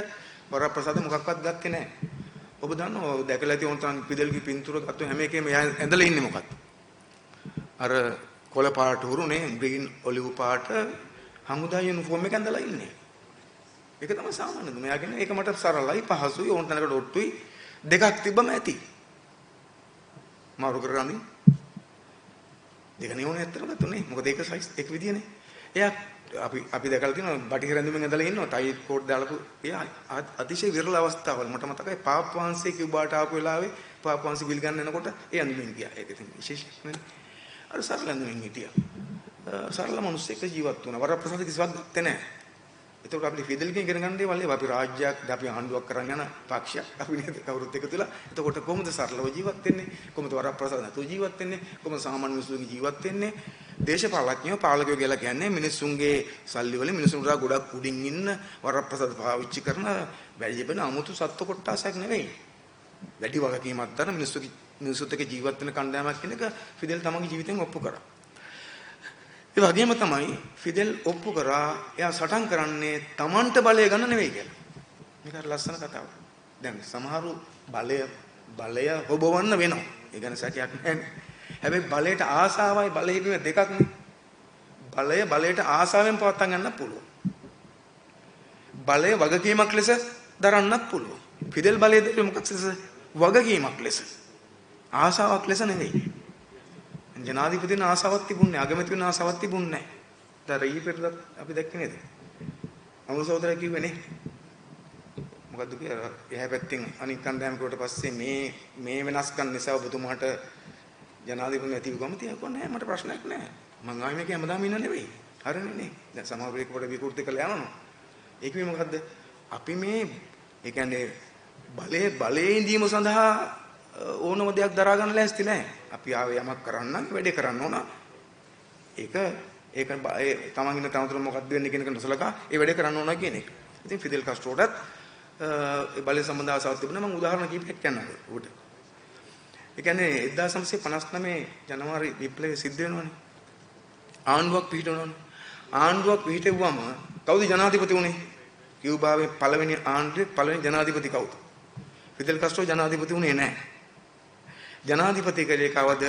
වරප්‍රසාද මොකක්වත් ගත්තේ නැහැ. ඔබ දන්නවා දැකලා ඇති ඕන තරම් ෆිදෙල්ගේ පින්තූර ගත්ත හැම එකේම එයා ඇඳලා ඉන්නේ මොකක්ද? අර කොළ පාට හුරුනේ ග්‍රීන් ඔලිව් පාට හමුදා යුනිෆෝම් එක ඇඳලා ඉන්නේ. ඒක තමයි සාමාන්‍ය දේ. මෙයා කියන්නේ ඒක මට සරලයි පහසුයි ඕන තැනකට ඔට්ටුයි දෙකක් තිබ්බම ඇති. මාරු කරගෙන අඳින්න. දෙක නේ ඕනේ ඇත්තටම ගත්තොත් නේ. මොකද ඒක සයිස් එක විදියනේ. එයා අපි අපි දැකලා තියෙනවා බටහිර ඇඳුමින් ඇඳලා ඉන්නවා ටයි කෝට් දාලාපු. එයා අතිශය විරල අවස්ථාවල් මට මතකයි පාප් වහන්සේ කියුබාට ආපු වෙලාවේ පාප් වහන්සේ බිල් ගන්න යනකොට ඒ ඇඳුමින් ගියා. ඒක ඉතින් විශේෂයක් නෙවෙයි. අර සරල ඇඳුමින් හිටියා. සරල මිනිස්සෙක් ජීවත් වුණා. වරප්‍රසාද කිසිවක් ගත්තේ නැහැ. එතකොට අපි ෆිදෙල්ගෙන් ඉගෙන ගන්න දේවල් ඒවා. අපි රාජ්‍යයක් අපි ආණ්ඩුවක් කරන් යන පක්ෂයක් අපි නේද කවුරුත් එකතු වෙලා. එතකොට කොහොමද සරලව ජීවත් වෙන්නේ? කොහොමද වරප්‍රසාද නැතුව ජීවත් වෙන්නේ? කොහොමද සාමාන්‍ය මිනිස්සුන්ගේ ජීවත් වෙන්නේ? දේශපාලඥයෝ පාලකයෝ කියලා කියන්නේ මිනිස්සුන්ගේ සල්ලි වලින් මිනිස්සුන්ට ගොඩක් උඩින් ඉන්න වරප්‍රසාද පාවිච්චි කරන වැඩි වෙන 아무තු සත්ව කොට්ටාසයක් නෙවෙයි. වැඩි වගකීමක් දරන මිනිස්සුත් එක්ක ජීවත් වෙන කණ්ඩායමක් කියන එක ෆිදෙල් තමන්ගේ ජීවිතෙන් ඔප්පු කරා. ඒ වගේම තමයි ෆිදෙල් ඔප්පු කරා එයා සටන් කරන්නේ තමන්ට බලය ගන්න නෙවෙයි කියලා. මේක හරි ලස්සන කතාවක්. දැන් සමහරු බලය බලය හොබවන්න වෙනවා. ඒ ගැන සැකයක් නැහැ. හැබැයි බලයට ආසාවයි බලය හිමීම දෙකක් නේ. බලය බලයට ආසාවෙන් පවත්වා ගන්නත් පුළුවන්. බලය වගකීමක් ලෙස දරන්නත් පුළුවන්. ෆිදෙල් බලය දෙන්නේ මොකක් ලෙස? වගකීමක් ලෙස. ආසාවක් ලෙස නෙවෙයි. ජනාධිපතින ආසාවක් තිබුණේ නැහැ. අගමැතිවන ආසාවක් තිබුණේ නැහැ. දැන් ඊ පෙරදත් අපි දැක්කේ නේද? අමුරු සහෝදරයා කිව්වේ නේ. මොකද්ද කියලා එහා පැත්තෙන් අනික් කණ්ඩායම කිව්වට පස්සේ මේ මේ වෙනස්කම් නිසා ඔබතුමාට ජනාධිපති නැති වුවම තියකෝ නෑ මට ප්‍රශ්නයක් නෑ. මං ආයේ මේක හැමදාම ඉන්න නෙවෙයි. හරිනේ නේ. දැන් සමහර වෙලක පොඩ විකෘති කරලා යනවා. ඒක මේ මොකද්ද? අපි මේ ඒ කියන්නේ බලයේ බලයේ ඉඳීම සඳහා ඕනම දෙයක් දරා ගන්න ලෑස්ති නෑ. අපි ආවේ යමක් කරන්න නම් වැඩේ කරන්න ඕන. ඒක ඒක ඒ තමන් ඉන්න තනතුර මොකද්ද වෙන්නේ කියන එක නොසලකා ඒ වැඩේ කරන්න ඕන කියන එක. ඉතින් ෆිදෙල් කාස්ට්‍රෝටත් ඒ බලය සම්බන්ධ ආසාවක් තිබුණා. මම උදාහරණ කිහිපයක් කියන්නම් ඔබට. ඒ කියන්නේ 1959 ජනවාරි විප්ලවය සිද්ධ වෙනවනේ. ආණ්ඩුවක් පිහිටවනවනේ. ආණ්ඩුවක් පිහිටෙව්වම කවුද ජනාධිපති වුණේ? කියුබාවේ පළවෙනි ආණ්ඩුවේ පළවෙනි ජනාධිපති කවුද? ෆිදෙල් කාස්ට්‍රෝ ජනාධිපති වුණේ නෑ. ජනාධිපති කලේ කවද?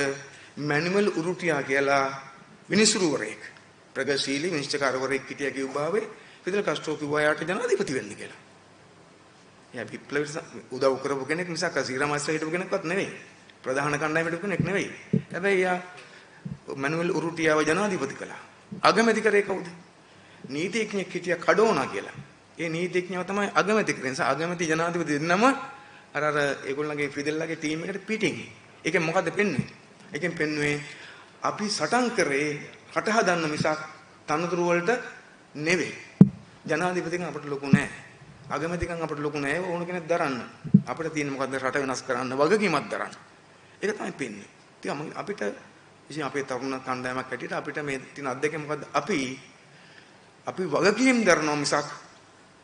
මැනුවල් උරුටියා කියලා විනිසුරුවරයෙක්. ප්‍රගතිශීලී විනිශ්චයකාරවරයෙක් හිටියා කියුබාවේ. ෆිදෙල් කාස්ට්‍රෝ කිව්වා එයාට ජනාධිපති වෙන්න කියලා. එයා විප්ලවයට උදව් කරපු කෙනෙක් මිසක් සීරාමාස්ටර් හිටපු කෙනෙක්වත් නෙවෙයි. ප්‍රධාන කණ්ඩායම හිටපු කෙනෙක් නෙවෙයි. හැබැයි එයා මැනුවල් උරුටියාව ජනාධිපති කළා. අගමැති කරේ කවුද? නීතිඥයෙක් හිටියා කඩෝනා කියලා. ඒ නීතිඥයව තමයි අගමැති කරේ. නිසා අගමැති ජනාධිපති දෙන්නම අර අර ඒගොල්ලන්ගේ ෆිදෙල්ලාගේ ටීම් එකට පිටින්. ඒකෙන් මොකද්ද පෙන්වන්නේ? ඒකෙන් පෙන්වුවේ අපි සටන් කරේ රට හදන්න මිසක් තනතුරු වලට නෙවෙයි. ජනාධිපතිකම් අපිට ලොකු නෑ. අගමැතිකම් අපිට ලොකු නෑ. ඕන කෙනෙක් දරන්න. අපිට තියෙන මොකද්ද? රට වෙනස් කරන්න වගකීමක් දරන්න. ඒක තමයි පෙන්වන්නේ. ඉතින් අපිට ඉතින් අපේ තරුණ කණ්ඩායමක් හැටියට අපිට මේ තියෙන අත්දැකීම මොකද්ද? අපි අපි වගකීම් දරනවා මිසක්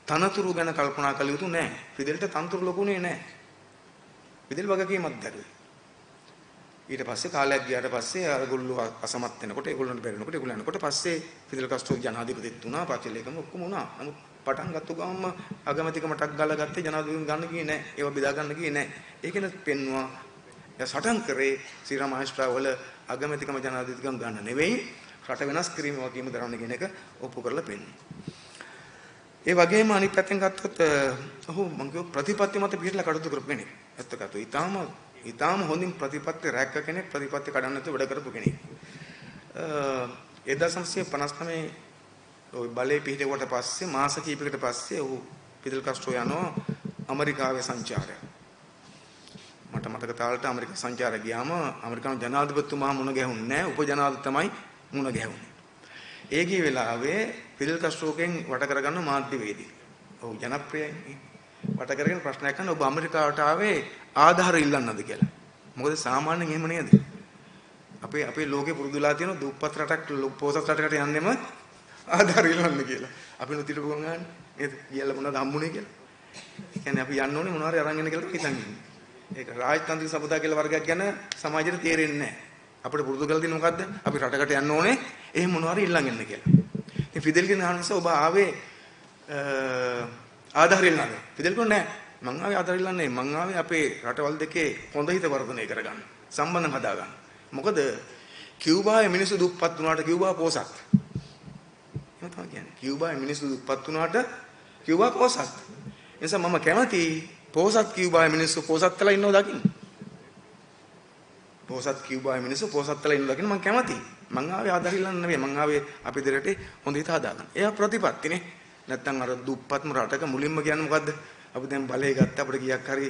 තනතුරු ගැන කල්පනා කළ යුතු නෑ. ෆිදෙල්ට තනතුරු ලොකුනේ නෑ. ෆිදෙල් වගකීමක් දැරුවේ. ඊට පස්සේ කාලයක් ගියාට පස්සේ අරගොල්ලෝ අසමත් වෙනකොට ඒගොල්ලන්ට බැරි වෙනකොට ඒගොල්ලෝ යනකොට පස්සේ ෆිදෙල් කාස්ට්‍රෝ ජනාධිපතිත් වුණා, පක්ෂ ඔක්කොම වුණා. නමුත් පටන් ගත්ත ගමන්ම අගමැතිකම ටක් ගාලා ගත්තේ ජනාධිපතිකම ගන්න ගියේ නෑ. ඒවා බෙදා ගන්න ගියේ නෑ. ඒකෙන් පෙන්නවා එයා සටන් කරේ සීරා මහේස්ත්‍රා වල අගමැතිකම ජනාධිපතිකම ගන්න නෙවෙයි, රට වෙනස් කිරීම වගේම දරන්න කියන එක ඔප්පු කරලා පෙන්නුවා. ඒ වගේම අනිත් පැත්තෙන් ගත්තොත් ඔහු මං කිව්ව ප්‍රතිපත්ති මත පිළිලා කටයුතු කරපු කෙනෙක්. ඇත්ත කතාව. ඊටාම හොඳින් ප්‍රතිපත්ති රැක්ක කෙනෙක්, ප්‍රතිපත්ති කඩන්න නැතුව වැඩ කරපු කෙනෙක්. 1959 ඔය බලේ පිහිටුවට පස්සේ මාස කිහිපයකට පස්සේ ඔහු ෆිදෙල් කාස්ට්‍රෝ යනවා ඇමරිකාවේ සංචාරයක්. මට මතක තාලට ඇමරිකා සංචාරය ගියාම ඇමරිකානු ජනාධිපතිතුමා මුණ ගැහුන්නේ නැහැ, උපජනාධිපති තමයි මුණ ගැහුනේ. ඒ ගිය වෙලාවේ ෆිදෙල් කාස්ට්‍රෝගෙන් වට කරගන්න මාධ්‍යවේදී. ඔහු ජනප්‍රියයි. වට කරගෙන ප්‍රශ්නයක් අහන ඔබ ඇමරිකාවට ආවේ ආධාර ඉල්ලන්නද කියලා. මොකද සාමාන්‍යයෙන් එහෙම නේද? අපේ අපේ ලෝකේ පුරුදුලා තියෙන දුප්පත් රටක් පොහොසත් රටකට යන්නෙම ආධාර ඉල්ලන්න කියලා. අපි නොතිලපු ගමන් නේද? ගියලා මොනවද හම්බුනේ කියලා. ඒ කියන්නේ අපි යන්න ඕනේ මොනවා හරි අරන් එන්න කියලා හිතන් ඉන්නේ. ඒක රාජතාන්ත්‍රික සමුදාය කියලා වර්ගයක් ගැන සමාජයට තේරෙන්නේ නැහැ. අපිට පුරුදු කරලා තියෙන මොකද්ද? අපි රටකට යන්න ඕනේ එහෙම මොනවා හරි ඉල්ලන් එන්න කියලා. ඉතින් ෆිදෙල් කියන අහන නිසා ඔබ ආවේ ආධාර ඉල්ලන්නද? ෆිදෙල් කිව්වා නෑ. මං ආවේ ආධාර ඉල්ලන්නේ නෑ. මං ආවේ අපේ රටවල් දෙකේ හොඳ හිත වර්ධනය කරගන්න. සම්බන්ධ හදාගන්න. මොකද කියුබාවේ මිනිස්සු දුප්පත් වුණාට කියුබා පොහොසත්. එහෙම තමයි කියන්නේ. කියුබාවේ මිනිස්සු දුප්පත් වුණාට කියුබා පොහොසත්. ඒ නිසා මම කැමති පොහොසත් කියුබාවේ මිනිස්සු පොහොසත් වෙලා ඉන්නව දකින්න. පොහොසත් කියුබාවේ මිනිස්සු පොහොසත් වෙලා ඉන්නව දකින්න මං කැමතියි. මං ආවේ ආධාර ඉල්ලන්න නෙවෙයි. මං ආවේ අපේ දෙරටේ හොඳ හිත හදාගන්න. එයා ප්‍රතිපත්තිනේ. නැත්තම් අර දුප්පත්ම රටක මුලින්ම කියන්නේ මොකද්ද? අපි දැන් බලය ගත්ත අපිට කීයක් හරි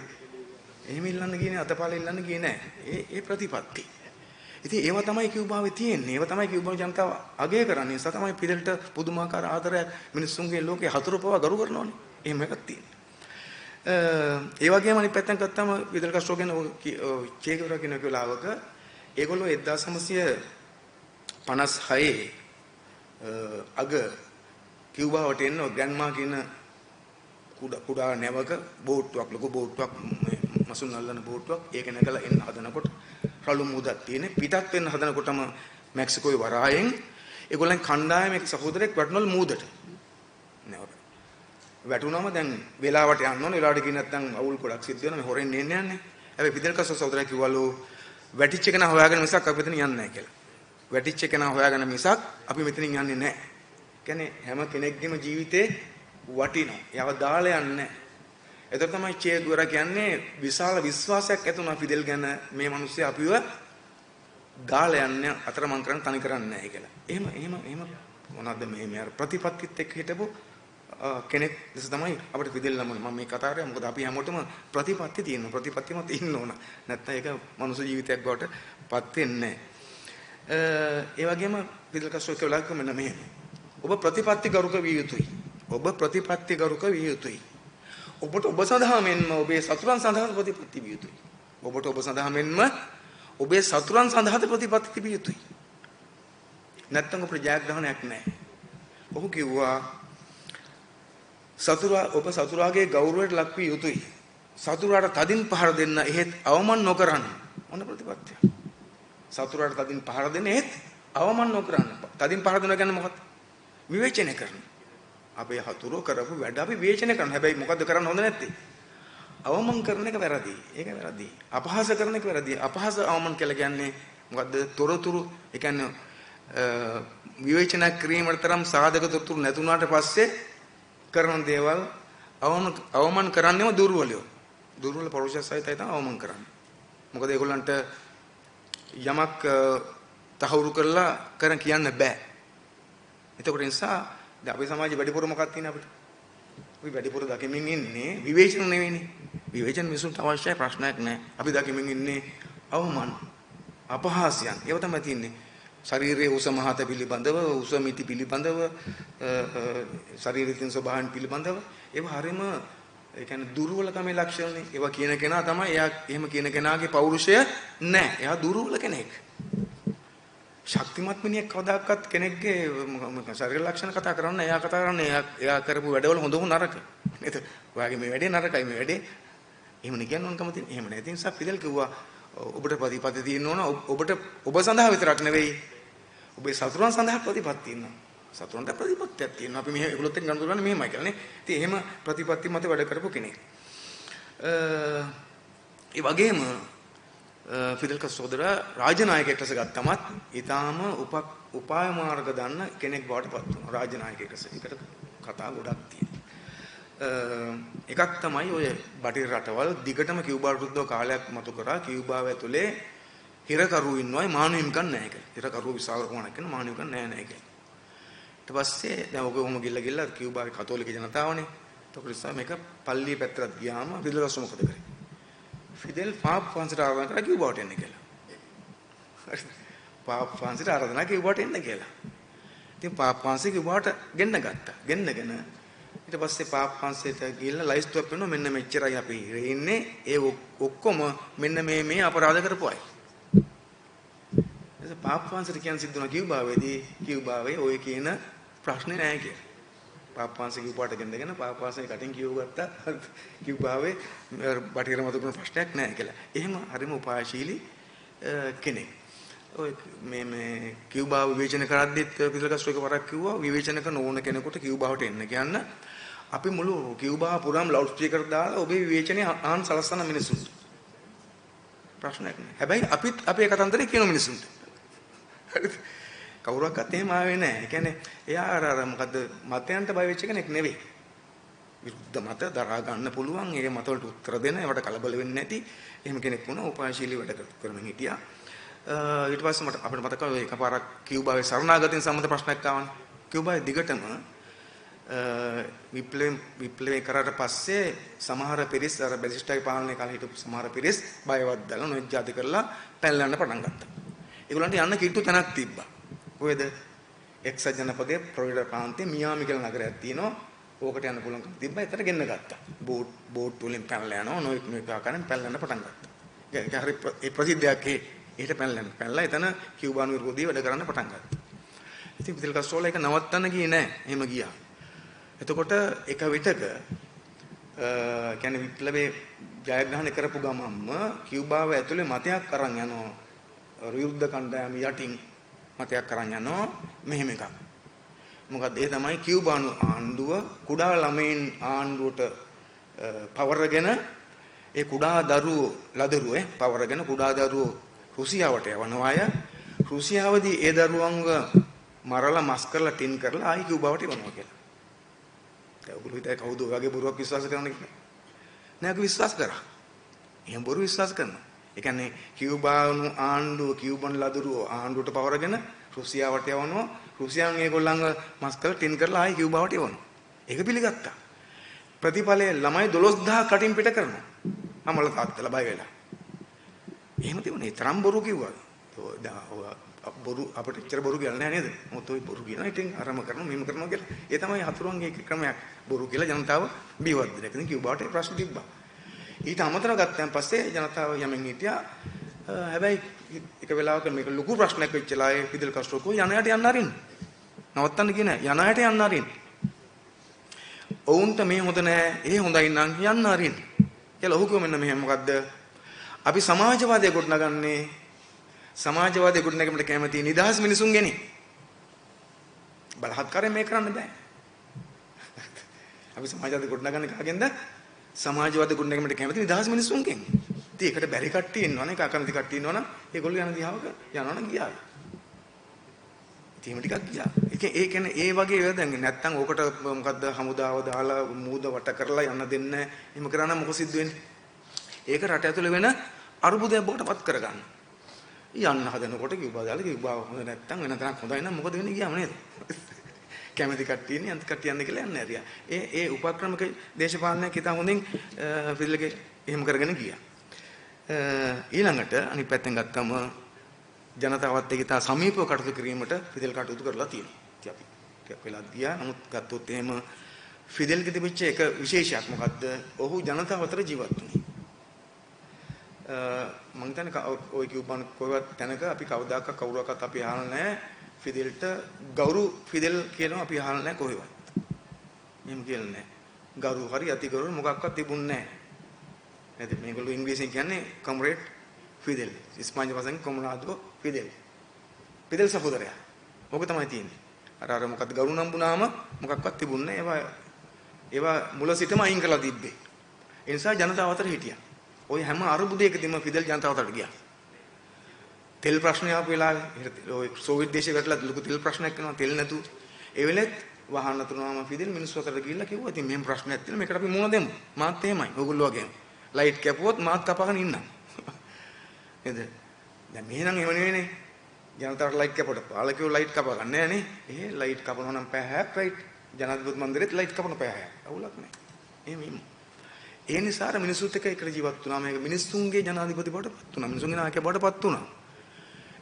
එහෙම ඉල්ලන්න ගියේ නෑ, අතපාල ඉල්ලන්න ගියේ නෑ. ඒ ඒ ප්‍රතිපත්ති. ඉතින් ඒවා තමයි කියුබාවේ තියෙන්නේ. ඒවා තමයි කියුබා ජනතාව අගය කරන්නේ. ඒ නිසා තමයි ෆිදෙල්ට පුදුමාකාර ආදරයක් මිනිස්සුන්ගේ ලෝකේ හතුරු පවා ගරු කරනවනේ. එහෙම එකක් තියෙනවා. ඒ වගේම අනිත් පැත්තෙන් ගත්තාම ෆිදෙල් කාස්ට්‍රෝ ගැන චේ ගෙවරා කියන වෙලාවක ඒගොල්ලෝ 1956 අග කියුබාවට එන්න ග්‍රැන්මා කියන කුඩා නැවක බෝට්ටුවක් ලොකු බෝට්ටුවක් මසුන් අල්ලන බෝට්ටුවක් ඒක නැගලා එන්න හදනකොට රළු මුහුදක් තියෙන පිටත් වෙන්න හදනකොටම මෙක්සිකෝවේ වරායෙන් ඒගොල්ලන් කණ්ඩායම එක සහෝදරයෙක් වැටුණලු මුහුදට. නැවට වැටුනම දැන් වෙලාවට යන්න ඕන වෙලාවට ගිහින් නැත්නම් අවුල් ගොඩක් සිද්ධ වෙනවා මේ හොරෙන් එන්න යන්නේ. හැබැයි ෆිදෙල් කාස්ට්‍රෝ සහෝදරයා කිව්වලු වැටිච්ච කෙනා හොයාගෙන මිසක් අපි මෙතනින් යන්නේ නැහැ කියලා. වැටිච්ච කෙනා හොයාගෙන මිසක් අපි මෙතනින් යන්නේ නැහැ. කියන්නේ හැම කෙනෙක්ගේම ජීවිතේ වටිනවා. එයාව දාලා යන්නේ නැහැ. එතකොට තමයි චේ ගුවරා කියන්නේ විශාල විශ්වාසයක් ඇති වුණා ෆිදෙල් ගැන මේ මිනිස්සු අපිව දාලා යන්නේ අතරමං කරන්න තනි කරන්නේ නැහැ කියලා. එහෙම එහෙම එහෙම මොනවද මේ මේ අර ප්‍රතිපත්තිත් එක්ක හිටපු කෙනෙක් ලෙස තමයි අපිට ෆිදෙල් නම මම මේ කතා කරේ. මොකද අපි හැමෝටම ප්‍රතිපත්ති තියෙනවා. ප්‍රතිපත්තියම තියෙන්න ඕන. නැත්නම් ඒක මනුස්ස ජීවිතයක් බවට පත් වෙන්නේ නැහැ. ඒ වගේම ෆිදෙල් කාස්ට්‍රෝ කියලා මෙන්න මෙහෙම. ඔබ ප්‍රතිපත්ති ගරුක විය යුතුයි. ඔබ ප්‍රතිපත්ති ගරුක විය යුතුයි. ඔබට ඔබ සඳහා මෙන්ම ඔබේ සතුරන් සඳහා ප්‍රතිපත්ති විය යුතුයි. ඔබට ඔබ සඳහා මෙන්ම ඔබේ සතුරන් සඳහා ප්‍රතිපත්ති තිබිය යුතුයි. නැත්නම් ඔබට ජයග්‍රහණයක් නැහැ. ඔහු කිව්වා සතුරා ඔබ සතුරාගේ ගෞරවයට ලක් විය යුතුයි. සතුරාට තදින් පහර දෙන්න එහෙත් අවමන් නොකරන්න. මොන ප්‍රතිපත්තිය? සතුරාට තදින් පහර දෙන්න එහෙත් අවමන් නොකරන්න. තදින් පහර දෙනවා කියන්නේ මොකක්ද? විවේචනය කරන. අපේ හතුරෝ කරපු වැඩ අපි විවේචනය කරනවා. හැබැයි මොකද්ද කරන්න හොඳ නැත්තේ? අවමන් කරන එක වැරදි. ඒක වැරදි. අපහාස කරන එක වැරදි. අපහාස අවමන් කියලා කියන්නේ මොකද්ද? තොරතුරු ඒ කියන්නේ විවේචන කිරීමට තරම් සාධක තොරතුරු නැතුණාට පස්සේ කරන දේවල් අවමන් කරන්නේම දුර්වලයෝ. දුර්වල පෞරුෂය සහිතයි තමයි අවමන් කරන්නේ. මොකද ඒගොල්ලන්ට යමක් තහවුරු කරලා කරන් කියන්න බෑ. එතකොට ඒ නිසා දැන් අපේ සමාජයේ වැඩිපුර මොකක්ද තියෙන්නේ අපිට? අපි වැඩිපුර දකිමින් ඉන්නේ විවේචන නෙවෙයිනේ. විවේචන මිනිසුන්ට අවශ්‍යයි ප්‍රශ්නයක් නෑ. අපි දකිමින් ඉන්නේ අවමන් අපහාසයන්. ඒව තමයි තියෙන්නේ. ශරීරයේ උස මහත පිළිබඳව, උස මිති පිළිබඳව, ශරීරයේ තියෙන ස්වභාවයන් පිළිබඳව ඒව හරිම ඒ කියන්නේ දුර්වලකමේ ලක්ෂණනේ. ඒවා කියන කෙනා තමයි එයා එහෙම කියන කෙනාගේ පෞරුෂය නෑ. එයා දුර්වල කෙනෙක්. ශක්තිමත් මිනිහෙක් කවදාකවත් කෙනෙක්ගේ ශරීර ලක්ෂණ කතා කරන්නේ එයා කතා කරන්නේ එයා කරපු වැඩවල හොඳ හෝ නරක නේද? ඔයාගේ මේ වැඩේ නරකයි මේ වැඩේ එහෙම නේ කියන්න ඕනකම තියෙන. එහෙම නෑ. ඒ නිසා ෆිදෙල් කිව්වා ඔබට ප්‍රතිපත්ති තියෙන්න ඕන. ඔබට ඔබ සඳහා විතරක් නෙවෙයි ඔබේ සතුරන් සඳහා ප්‍රතිපත්ති තියෙනවා. සතුරන්ට ප්‍රතිපත්තියක් තියෙනවා. අපි මෙහෙම ඒගොල්ලොත් එක්ක ගනුදෙනු කරන්නේ මෙහෙමයි කියලා නේ. ඉතින් එහෙම ප්‍රතිපත්ති මත වැඩ කරපු කෙනෙක්. ඒ වගේම ෆිදෙල් කාස්ට්‍රෝ සහෝදරයා රාජනායකයෙක් ලෙස ගත්තමත් ඊටාම උපාය මාර්ග දන්න කෙනෙක් බවට පත් වුණා. රාජනායකයෙක් ලෙස. ඒකට කතා ගොඩක් තියෙනවා. එකක් තමයි ඔය බටහිර රටවල් දිගටම කියුබා විරුද්ධව කාලයක් මතු කරා. කියුබාව ඇතුලේ හිරකරුවෝ ඉන්නවයි මානව හිමිකම් නැහැ කියලා. හිරකරුවෝ විශාල ප්‍රමාණයක් ඉන්න මානව හිමිකම් නැහැ නැහැ කියලා. ඊට පස්සේ දැන් ඔක කොහොම ගිල්ල ගිල්ල කියුබාවේ කතෝලික ජනතාවනේ. එතකොට ඉස්සර මේක පල්ලිය පැත්තට ගියාම ෆිදෙල් කාස්ට්‍රෝ මොකද කරේ? ෆිදෙල් පාප් වහන්සේට ආරාධනා කරා කියුබාවට එන්න කියලා. හරි. පාප් වහන්සේට ආරාධනා කියුබාවට එන්න කියලා. ඉතින් පාප් වහන්සේ කියුබාවට ගෙන්න ගත්තා. ගෙන්නගෙන ඊට පස්සේ පාප් වහන්සේට ගිහිල්ලා ලයිස්තුවක් වෙනවා මෙන්න මෙච්චරයි අපි ඉන්නේ. ඒ ඔක්කොම මෙන්න මේ මේ අපරාධ කරපු අය. එතකොට පාප් වහන්සේට කියන්න සිද්ධ වුණා කියුබාවේදී කියුබාවේ ඔය කියන ප්‍රශ්නේ නෑ කියලා. පාප් වහන්සේ කියුබාවට ගෙන්නගෙන පාප් වහන්සේ කටින් කියව ගත්තා කියුබාවේ බටහිර මත කරන ප්‍රශ්නයක් නෑ කියලා. එහෙම හරිම උපායශීලී කෙනෙක්. ඔය මේ මේ කියුබාව විවේචන කරද්දිත් ෆිදෙල් කාස්ට්‍රෝ එකපාරක් කිව්වා විවේචන කරන ඕන කෙනෙකුට කියුබාවට එන්න කියන්න. අපි මුළු කියුබාව පුරාම ලවුඩ් ස්පීකර් දාලා ඔබේ විවේචනය අහන් සලස්සන මිනිස්සුන්ට. ප්‍රශ්නයක් නෑ. හැබැයි අපිත් අපේ කතන්දරේ කියන මිනිස්සුන්ට. හරිද? කවුරක්වත් එහෙම ආවේ නෑ. ඒ කියන්නේ එයා අර අර මොකද්ද මතයන්ට බය වෙච්ච කෙනෙක් නෙවෙයි. විරුද්ධ මත දරා ගන්න පුළුවන්. ඒ මත වලට උත්තර දෙන, ඒවට කලබල වෙන්නේ නැති එහෙම කෙනෙක් වුණා. උපායශීලී වැඩ කරමින් හිටියා. ඊට පස්සේ මට අපිට මතකයි ඔය එකපාරක් කියුබාවේ සරණාගතීන් සම්බන්ධ ප්‍රශ්නයක් ආවනේ. කියුබාවේ දිගටම විප්ලවය කරාට පස්සේ සමහර පිරිස් අර බැසිස්ටාගේ පාලනය කාලේ හිටපු සමහර පිරිස් බයවත් දාලා නොඑක් ජාති කරලා පැනලා යන්න පටන් ගත්තා. ඒගොල්ලන්ට යන්න කිට්ටු තැනක් තිබ්බා. කොහෙද? එක්සත් ජනපදයේ ෆ්ලොරිඩා ප්‍රාන්තයේ මියාමි කියලා නගරයක් තියෙනවා. ඕකට යන්න පුළුවන්කම තිබ්බා. එතන ගෙන්න ගත්තා. බෝට් වලින් පැනලා යනවා. නොයෙක් නොයෙක් ආකාරයෙන් පැනලා යන්න පටන් ගත්තා. ඒක හරි ඒ ප්‍රසිද්ධයක් ඒ. එහෙට පැනලා යන්න. පැනලා එතන කියුබානු විරෝධී වැඩ කරන්න පටන් ගත්තා. ඉතින් ෆිදෙල් කාස්ට්‍රෝලා ඒක නවත්තන්න ගියේ නෑ. එහෙම ගියා. එතකොට එක විටක කියන්නේ විප්ලවයේ ජයග්‍රහණය කරපු ගමන්ම කියුබාව ඇතුලේ මතයක් අරන් යනවා. විරුද්ධ කණ්ඩායම යටින් මතයක් අරන් යනවා මෙහෙම එකක්. මොකද්ද ඒ තමයි කියුබානු ආණ්ඩුව කුඩා ළමයින් ආණ්ඩුවට පවරගෙන ඒ කුඩා දරුවෝ ලදරුවෝ පවරගෙන කුඩා දරුවෝ රුසියාවට යවනවා අය. රුසියාවදී ඒ දරුවන්ව මරලා මස් කරලා ටින් කරලා ආයි කියුබාවට එවනවා කියලා. දැන් ඔයගොල්ලෝ හිතයි කවුද ඔය වගේ බොරුවක් විශ්වාස කරන්නේ කියලා. නෑ අපි විශ්වාස කරා. එහෙම බොරු විශ්වාස කරනවා. ඒ කියන්නේ කියුබානු ආණ්ඩුව කියුබන් ලදරුවෝ ආණ්ඩුවට පවරගෙන රුසියාවට යවනවා. රුසියාන් ඒගොල්ලන්ව මස් කරලා ටින් කරලා ආයි කියුබාවට එවනවා. ඒක පිළිගත්තා. ප්‍රතිඵලය ළමයි 12000 කටින් පිට කරනවා. අමල තාත්තලා බය වෙලා. එහෙම තිබුණේ තරම් බොරු කිව්වා. බොරු අපිට එච්චර බොරු කියලා නෑ නේද? මොකද ඔය බොරු කියනවා ඉතින් අරම කරනවා මෙහෙම කරනවා කියලා. ඒ තමයි හතුරුන්ගේ ක්‍රමයක්. බොරු කියලා ජනතාව බියවත් දෙන එක. ඉතින් කියුබාවට ඒ ප්‍රශ්න තිබ්බා. ඊට අමතරව ගත්තයන් පස්සේ ජනතාව යමින් හිටියා. හැබැයි එක වෙලාවක මේක ලොකු ප්‍රශ්නයක් වෙච්ච වෙලාවේ ෆිදෙල් කාස්ට්‍රෝ කිව්වා යන යට යන්න අරින්න. නවත්තන්න කියේ නෑ. යන යට යන්න අරින්න. ඔවුන්ට මේ හොඳ නෑ, ඒ හොඳයි නම් යන්න අරින්න. කියලා ඔහු කිව්ව මෙන්න මෙහෙම මොකද්ද? අපි සමාජවාදය ගොඩනගන්නේ සමාජවාදය ගොඩනැගීමට කැමති නිදහස් මිනිසුන් ගැන. බලහත්කාරයෙන් මේ කරන්න බෑ. අපි සමාජවාදය ගොඩනගන්නේ කාගෙන්ද? සමාජවාද ගොඩනැගීමට කැමති නිදහස් මිනිසුන්ගෙන්. ඉතින් ඒකට බැරි කට්ටිය ඉන්නවනේ, අකමැති කට්ටිය ඉන්නවනම් ඒගොල්ලෝ යන දිහාවක යනවනම් ගියා. ඉතින් එහෙම ටිකක් ගියා. ඒ කියන්නේ ඒ වගේ ඒවා දැන් නැත්තම් ඕකට මොකද්ද හමුදාව දාලා මූද වට කරලා යන්න දෙන්නේ නැහැ. එහෙම කරා නම් මොකද සිද්ධ වෙන්නේ? ඒක රට ඇතුලේ වෙන අරුබුදයක් බවට පත් කරගන්න. යන්න හදනකොට කිව්වා දාලා කිව්වා හොඳ නැත්තම් වෙන තැනක් හොඳයි නම් මොකද වෙන්නේ ගියාම නේද? කැමති කට්ටිය ඉන්නේ අනිත් කට්ටිය යන්න කියලා යන්න ඇරියා. ඒ ඒ උපක්‍රමක දේශපාලනයක් ඉතා හොඳින් ෆිදෙල්ගේ එහෙම කරගෙන ගියා. ඊළඟට අනිත් පැත්තෙන් ගත්තම ජනතාවත් එක්ක ඉතා සමීපව කටයුතු කිරීමට ෆිදෙල් කටයුතු කරලා තියෙනවා. ඉතින් අපි ටිකක් වෙලා ගියා. නමුත් ගත්තොත් එහෙම ෆිදෙල්ගේ තිබිච්ච එක විශේෂයක් මොකද්ද? ඔහු ජනතාව අතර ජීවත් වුණේ. මං හිතන්නේ ඔය කියුබානු කොහෙවත් තැනක අපි කවදාකවත් කවුරක්වත් අපි අහලා නැහැ ෆිදෙල්ට ගෞරව ෆිදෙල් කියනවා අපි අහලා නැහැ කොහෙවත්. එහෙම කියලා නැහැ. ගරු හරි අතිගරු මොකක්වත් තිබුණේ නැහැ. නේද? මේගොල්ලෝ ඉංග්‍රීසියෙන් කියන්නේ කොම්රේඩ් ෆිදෙල්. ඉස්පාඤ්ඤ භාෂාවෙන් කොම්රාදෝ ෆිදෙල්. ෆිදෙල් සහෝදරයා. ඕක තමයි තියෙන්නේ. අර අර මොකද්ද ගරු නම්බුනාම මොකක්වත් තිබුණේ නැහැ. ඒවා මුල සිටම අයින් කරලා තිබ්බේ. ඒ නිසා ජනතාව අතර හිටියා. ඔය හැම අරුබුදයකදීම ෆිදෙල් ජනතාව අතරට ගියා. තෙල් ප්‍රශ්නය ආපු වෙලාවේ ඔය සෝවියට් දේශේ වැටලා ලොකු තෙල් ප්‍රශ්නයක් වෙනවා. තෙල් නැතු. ඒ වෙලෙත් වහන්න තුනම ෆිදෙල් මිනිස්සු අතරට ගිහිල්ලා කිව්වා ඉතින් මෙහෙම ප්‍රශ්නයක් තියෙනවා මේකට අපි මුහුණ දෙමු. මාත් එහෙමයි. ඔයගොල්ලෝ වගේම. ලයිට් කැපුවොත් මාත් කපාගෙන ඉන්නම්. නේද? දැන් මෙහෙ නම් එහෙම නෙවෙයිනේ. ජනතාවට ලයිට් කැපුවට පාලකයෝ ලයිට් කපා ගන්න නෑ නේ. ඒ ලයිට් කපනවා නම් පැය හයක් ලයිට්. ජනාධිපති මන්දිරෙත් ලයිට් කපන පැය හයක්. අවුලක් නෑ. එහෙම ඉමු. ඒ නිසා අර මිනිස්සුත් එක්ක එකට ජීවත් වුණා. මේක මිනිස්සුන්ගේ ජනාධිපති බවට පත් වුණා. මිනිස්සුන්ගේ නායකයා බවට පත් වුණා.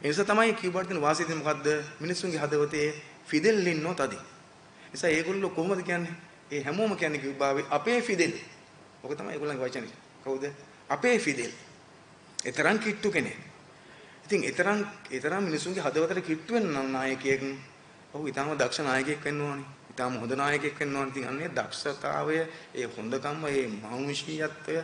ඒ නිසා තමයි කියුබාට තියෙන වාසිය තියෙන්නේ මොකද්ද? මිනිස්සුන්ගේ හදවතේ ෆිදෙල් ඉන්නෝ තදි. නිසා ඒගොල්ලෝ කොහොමද කියන්නේ? ඒ හැමෝම කියන්නේ කියුබාවේ අපේ ෆිදෙල්. ඔක තමයි ඒගොල්ලන්ගේ වචනේ. කවුද? අපේ ෆිදෙල්. ඒ තරම් කිට්ටු කෙනෙක්. ඉතින් ඒ තරම් මිනිස්සුන්ගේ හදවතට කිට්ටු වෙන නම් නායකයෙක් ඔහු ඊටාම දක්ෂ නායකයෙක් වෙන්න ඕනේ. ඊටාම හොඳ නායකයෙක් වෙන්න ඕනේ. ඉතින් අන්නේ දක්ෂතාවය, ඒ හොඳකම, ඒ මානුෂීයත්වය,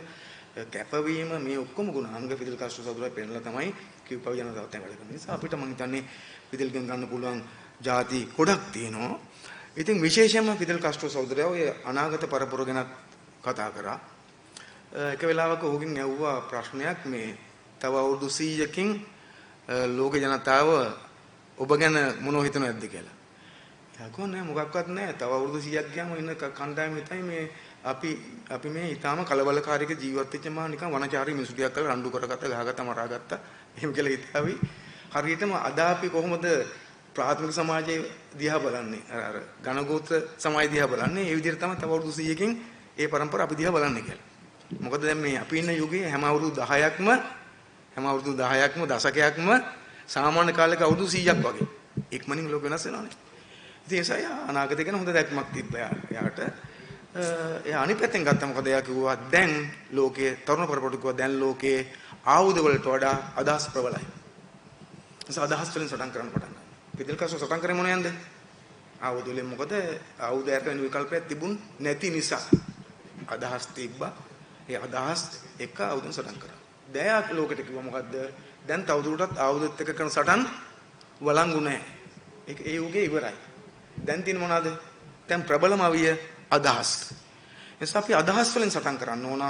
කැපවීම මේ ඔක්කොම ගුණාංග ෆිදෙල් කාස්ට්‍රෝ සහෝදරයා පෙන්නලා තමයි කියුබාව ජනතාවත් එක්ක වැඩ කරන්නේ. නිසා අපිට මං හිතන්නේ ෆිදෙල්ගෙන් ගන්න පුළුවන් ಜಾති ගොඩක් තියෙනවා. ඉතින් විශේෂයෙන්ම ෆිදෙල් කාස්ට්‍රෝ සහෝදරයා ඔය අනාගත පරපුර ගැන කතා කරා. එක වෙලාවක ඔහුගෙන් ඇහුවා ප්‍රශ්නයක් මේ තව අවුරුදු 100කින් ලෝක ජනතාව ඔබ ගැන මොනව හිතනවද කියලා. එයා කිව්වා නෑ මොකක්වත් නෑ. තව අවුරුදු 100ක් ගියාම ඉන්න කණ්ඩායම හිතයි මේ අපි මේ ඊටාම කලබලකාරීක ජීවත් වෙච්ච මහා නිකන් වනචාරී මිනිස්සු ටිකක් කරලා රණ්ඩු කරගත්ත ගහගත්ත මරාගත්ත එහෙම කියලා හිතාවි. හරියටම අද අපි කොහොමද ප්‍රාථමික සමාජයේ දිහා බලන්නේ? අර අර ඝනගෝත්‍ර සමාජය දිහා බලන්නේ. ඒ විදිහට තමයි තව අවුරුදු 100කින් ඒ පරම්පරාව අපි දිහා බලන්නේ කියලා. මොකද දැන් මේ අපි ඉන්න යුගයේ හැම අවුරුදු 10ක්ම හැම අවුරුදු 10ක්ම දශකයක්ම සාමාන්‍ය කාලයක අවුරුදු 100ක් වගේ. ඉක්මනින් ලෝක වෙනස් වෙනවනේ. ඉතින් ඒ නිසා එයා අනාගතය ගැන හොඳ දැක්මක් තිබ්බා එයාට. එයා අනිත් පැත්තෙන් ගත්තා මොකද එයා කිව්වා දැන් ලෝකයේ තරුණ පරපුරට කිව්වා දැන් ලෝකයේ ආයුධ වලට වඩා අදහස් ප්‍රබලයි. නිසා අදහස් වලින් සටන් කරන්න පටන් ගන්නවා. ෆිදෙල් කාස්ට්‍රෝ සටන් කරේ මොන යන්ද? ආයුධ වලින්. මොකද ආයුධ යට වෙන විකල්පයක් තිබුණ නැති නිසා අදහස් තිබ්බා. ඒ අදහස් එක ආයුධෙන් සටන් කරා. දැන් ලෝකෙට කිව්වා මොකද්ද? දැන් තවදුරටත් ආයුධත් එක්ක කරන සටන් වළංගු නැහැ. ඒක ඒ යුගයේ ඉවරයි. දැන් තියෙන මොනවාද? දැන් ප්‍රබලම අවිය අදහස්. නිසා අපි අදහස් වලින් සටන් කරන්න ඕන.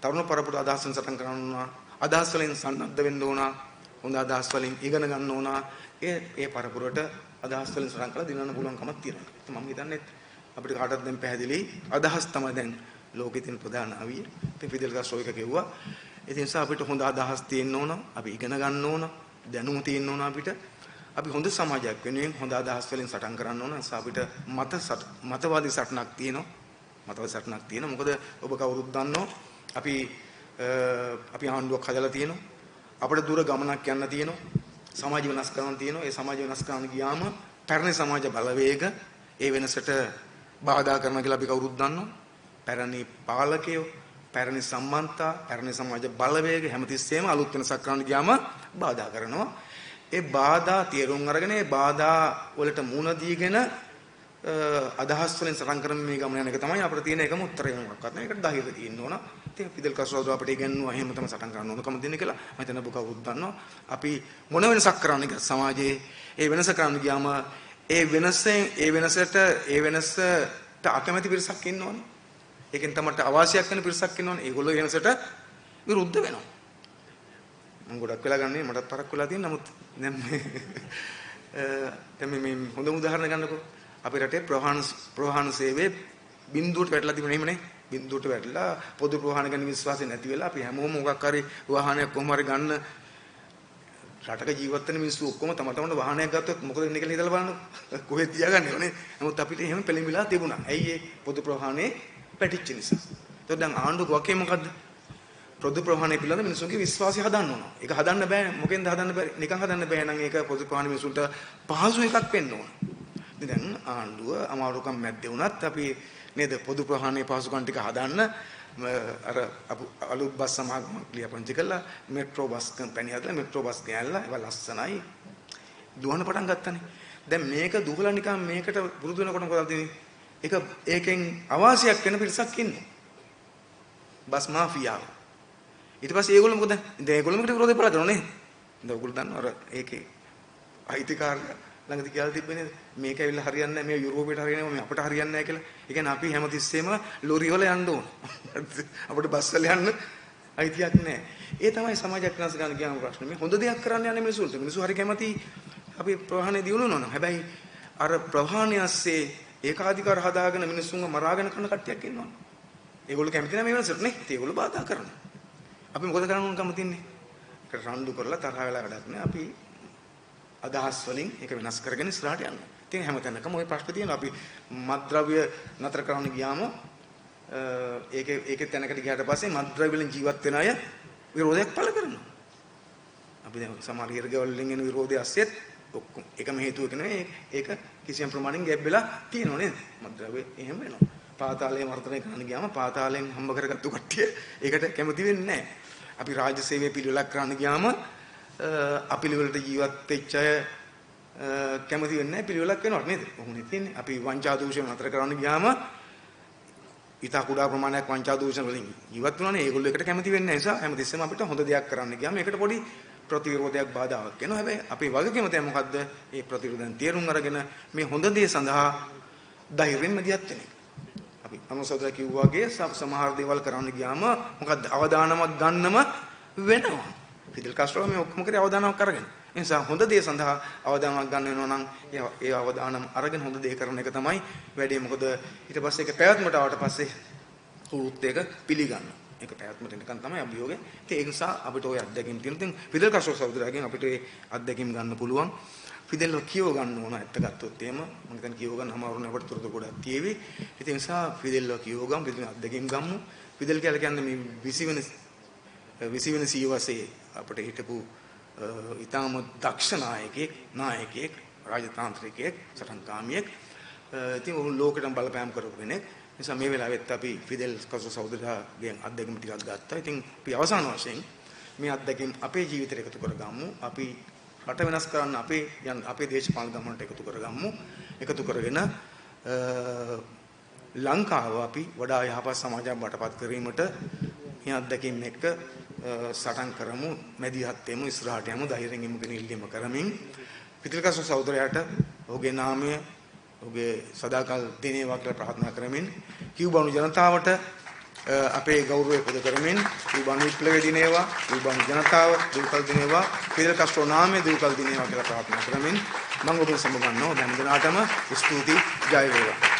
තරුණ පරපුර අදහස් වලින් සටන් කරන්න ඕන. අදහස් වලින් සන්නද්ධ වෙන්න ඕන. හොඳ අදහස් වලින් ඉගෙන ගන්න ඕන. ඒ ඒ පරපුරට අදහස් වලින් සටන් කරලා දිනන්න පුළුවන්කමක් තියෙනවා. මම හිතන්නේ අපිට කාටවත් දැන් පැහැදිලි අදහස් තමයි දැන් ලෝකේ තියෙන ප්‍රධාන අවිය. ඉතින් ෆිදෙල් කාස්ට්‍රෝ එක කිව්වා. ඒ නිසා අපිට හොඳ අදහස් තියෙන්න ඕන. අපි ඉගෙන ගන්න ඕන. දැනුම තියෙන්න ඕන අපිට. අපි හොඳ සමාජයක් වෙනුවෙන් හොඳ අදහස් වලින් සටන් කරන්න ඕන. නිසා අපිට මතවාදී සටනක් තියෙනවා. මතවාදී සටනක් තියෙනවා. මොකද ඔබ කවුරුත් දන්නෝ අපි අපි ආණ්ඩුවක් හදලා තියෙනවා. අපිට දුර ගමනක් යන්න තියෙනවා. සමාජ වෙනස් කරන්න තියෙනවා. ඒ සමාජ වෙනස් කරන්න ගියාම පැරණි සමාජ බලවේග ඒ වෙනසට බාධා කරනවා කියලා අපි කවුරුත් දන්නවා. පැරණි පාලකයෝ, පැරණි සම්බන්ධතා, පැරණි සමාජ බලවේග හැමතිස්සෙම අලුත් වෙනසක් කරන්න ගියාම බාධා කරනවා. ඒ බාධා තේරුම් අරගෙන ඒ බාධා වලට මුහුණ දීගෙන අදහස් වලින් සටන් කරමින් මේ ගමන යන එක තමයි අපිට තියෙන එකම උත්තරය. මොකක්වත් නෑ. ඒකට ධෛර්යය තියෙන්න ඕන. ඉතින් ෆිදෙල් කාස්ට්‍රෝ අපිට ඉගැන්නුවා එහෙම තමයි සටන් කරන්න ඕනකම දෙන්න කියලා. මම හිතන්නේ ඔබ කවුරුත් දන්නවා. අපි මොන වෙනසක් කරන්න ගියත් සමාජයේ ඒ වෙනස කරන්න ගියාම ඒ වෙනසෙන් ඒ වෙනසට ඒ වෙනසට අකමැති පිරිසක් ඉන්නවනේ. ඒකෙන් තමයි අවාසියක් වෙන පිරිසක් ඉන්නවනේ. ඒගොල්ලෝ වෙනසට විරුද්ධ වෙනවා. මම ගොඩක් වෙලා ගන්නේ මටත් පරක් වෙලා තියෙන. නමුත් දැන් මේ දැන් මේ හොඳම උදාහරණ ගන්නකෝ. අපේ රටේ ප්‍රවාහන සේවයේ බිඳුවට වැටලා තිබුණේ එහෙමනේ. බිඳුවට වැටලා පොදු ප්‍රවාහන ගැන විශ්වාසය නැති වෙලා අපි හැමෝම මොකක් හරි වාහනයක් කොහොම හරි ගන්න රටක ජීවත් වෙන මිනිස්සු ඔක්කොම තම තමන්ට වාහනයක් ගත්තොත් මොකද වෙන්නේ කියලා හිතලා බලන්න. කොහෙද තියාගන්නේ නේ. නමුත් අපිට එහෙම පෙළඹිලා තිබුණා. ඇයි ඒ පොදු ප්‍රවාහනේ පැටිච්ච නිසා. ඒතකොට දැන් ආණ්ඩුව වගේ මොකද්ද? පොදු ප්‍රවාහනය පිළිබඳ මිනිස්සුන්ගේ විශ්වාසය හදන්න ඕන. ඒක හදන්න බෑ. මොකෙන්ද හදන්න බැරි? නිකන් හදන්න බෑ නම් ඒක පොදු ප්‍රවාහන මිනිස්සුන්ට පහසු එකක් වෙන්න ඕන. ඉතින් දැන් ආණ්ඩුව අමාරුකම් මැද්දේ වුණත් අපි නේද පොදු ප්‍රවාහනයේ පහසුකම් ටික හදන්න අර අලුත් බස් සමාගමක් ලියාපදිංචි කළා. මෙට්‍රෝ බස් කම්පැනි හදලා මෙට්‍රෝ බස් ගෑනලා ඒවා ලස්සනයි දුවන්න පටන් ගත්තානේ. දැන් මේක දුවලා නිකන් මේකට පුරුදු වෙනකොට මොකද වෙන්නේ? ඒක ඒකෙන් අවාසියක් වෙන පිරිසක් ඉන්නේ. බස් මාෆියාව. ඊට පස්සේ ඒගොල්ලෝ මොකද? දැන් ඒගොල්ලෝ මේකට විරෝධය පළ කරනවා නේ. දැන් ඔයගොල්ලෝ දන්නවා අර ඒකේ අයිතිකාරය ළඟදී කියලා තිබ්බේ නේද? මේක ඇවිල්ලා හරියන්නේ නැහැ, මේ යුරෝපයට හරියන්නේ නැහැ, මේ අපට හරියන්නේ නැහැ කියලා. ඒ කියන්නේ අපි හැමතිස්සෙම ලොරි වල යන්න ඕන. අපිට බස් වල යන්න අයිතියක් නැහැ. ඒ තමයි සමාජයක් වෙනස් ගන්න ගියාම ප්‍රශ්නේ. මේ හොඳ දෙයක් කරන්න යන්නේ මිනිස්සුන්ට. මිනිස්සු හරි කැමති අපි ප්‍රවාහනේ දියුණු වෙනවා නම්. හැබැයි අර ප්‍රවාහනය ASCII ඒකාධිකාර හදාගෙන මිනිස්සුන්ව මරාගෙන කරන කට්ටියක් ඉන්නවා. ඒගොල්ලෝ කැමති නැහැ මේ වෙනසට නේ. ඉතින් ඒගොල්ලෝ බාධා කරනවා. අපි මොකද කරන්න ඕනකම තින්නේ? ඒකට රණ්ඩු කරලා තරහ වෙලා වැඩක් නෑ. අපි අදහස් වලින් ඒක වෙනස් කරගෙන ඉස්සරහට යන්න. ඉතින් හැමතැනකම ওই ප්‍රශ්න තියෙනවා. අපි මත්ද්‍රව්‍ය නතර කරන්න ගියාම ඒකේ ඒකේ තැනකට ගියාට පස්සේ මත්ද්‍රව්‍ය වලින් ජීවත් වෙන අය විරෝධයක් පළ කරනවා. අපි දැන් සමහර හිරගෙවල් වලින් එන විරෝධය ඇස්සෙත් ඔක්කොම එකම හේතුවක නෙවෙයි. ඒක කිසියම් ප්‍රමාණයෙන් ගැබ් වෙලා තියෙනව නේද? මත්ද්‍රව්‍ය එහෙම වෙනවා. පාතාලයේ මර්ධනය කරන්න ගියාම පාතාලයෙන් හම්බ කරගත්තු කට්ටිය ඒකට කැමති වෙන්නේ නැහැ. අපි රාජ්‍ය සේවය පිළිවෙලක් කරන්න ගියාම අපිළිවෙලට ජීවත් වෙච්ච අය කැමති වෙන්නේ නැහැ පිළිවෙලක් වෙනවට නේද? කොහොමද තියෙන්නේ? අපි වංචා දූෂණ නතර කරන්න ගියාම ඉතා කුඩා ප්‍රමාණයක් වංචා දූෂණ වලින් ජීවත් වුණානේ. ඒගොල්ලෝ ඒකට කැමති වෙන්නේ නැහැ. නිසා හැමතිස්සෙම අපිට හොඳ දෙයක් කරන්න ගියාම ඒකට පොඩි ප්‍රතිවිරෝධයක් බාධාවක් එනවා. හැබැයි අපේ වගකීම තමයි මොකද්ද? මේ ප්‍රතිවිරෝධයන් තේරුම් අරගෙන මේ හොඳ දේ සඳහා ධෛර්යයෙන් මැදිහත් වෙන එක. අපි අනුසෝදර කිව්වා වගේ සමහර දේවල් කරන්න ගියාම මොකද්ද? අවදානමක් ගන්නම වෙනවා. ෆිදෙල් කාස්ට්‍රෝ මේ ඔක්කොම කරේ අවදානමක් අරගෙන. ඒ නිසා හොඳ දේ සඳහා අවදානමක් ගන්න වෙනවා නම් ඒ අවදානම අරගෙන හොඳ දේ කරන එක තමයි වැඩේ. මොකද ඊට පස්සේ ඒක පැවැත්මට ආවට පස්සේ කවුරුත් ඒක පිළිගන්නවා. ඒක පැවැත්මට එනකන් තමයි අභියෝගය. ඉතින් ඒ නිසා අපිට ওই අත්දැකීම් තියෙනවා. ඉතින් ෆිදෙල් කාස්ට්‍රෝ සහෝදරයාගෙන් අපිට ඒ අත්දැකීම් ගන්න පුළුවන්. ෆිදෙල්ව කියව ගන්න ඕන ඇත්ත ගත්තොත් එහෙම. මම හිතන්නේ කියව ගන්න අමාරු නෑ අපිට තොරතුරු ගොඩක් තියෙවි. ඉතින් ඒ නිසා ෆිදෙල්ව කියව ගමු, ෆිදෙල් අත්දැකීම් ගමු. ෆිදෙල් කියලා කියන්නේ මේ 20 වෙනි සියවසේ අපිට හිටපු ඉතාම දක්ෂ නායකයෙක්, රාජතාන්ත්‍රිකයෙක්, සටන්කාමියෙක්. ඉතින් ඔහු ලෝකෙටම බලපෑම් කරපු කෙනෙක්. නිසා මේ වෙලාවෙත් අපි ෆිදෙල් කාස්ට්‍රෝ සහෝදරයාගෙන් අත්දැකීම් ටිකක් ගත්තා. ඉතින් අපි අවසාන වශයෙන් මේ අත්දැකීම් අපේ ජීවිතේට එකතු කරගමු. අපි රට වෙනස් කරන්න අපේ යන අපේ දේශපාලන ගමනට එකතු කරගමු. එකතු කරගෙන ලංකාව අපි වඩා යහපත් සමාජයක් බවට පත් කිරීමට මේ අත්දැකීම් එක්ක සටන් කරමු, මැදිහත් වෙමු, ඉස්සරහට යමු, ධෛර්යයෙන් ඉමු කියන ඉල්ලීම කරමින් ෆිදෙල් කාස්ට්‍රෝ සහෝදරයාට ඔහුගේ නාමය ඔහුගේ සදාකල් දිනේවා කියලා ප්‍රාර්ථනා කරමින්, කියුබානු ජනතාවට අපේ ගෞරවය පුද කරමින්, කියුබානු විප්ලවය දිනේවා, කියුබානු ජනතාව දුකල් දිනේවා, ෆිදෙල් කාස්ට්‍රෝ නාමය දුකල් දිනේවා කියලා ප්‍රාර්ථනා කරමින් මම ඔබ සමග ගන්නවා. හැම දිනාටම ස්තුතියි, ජය වේවා.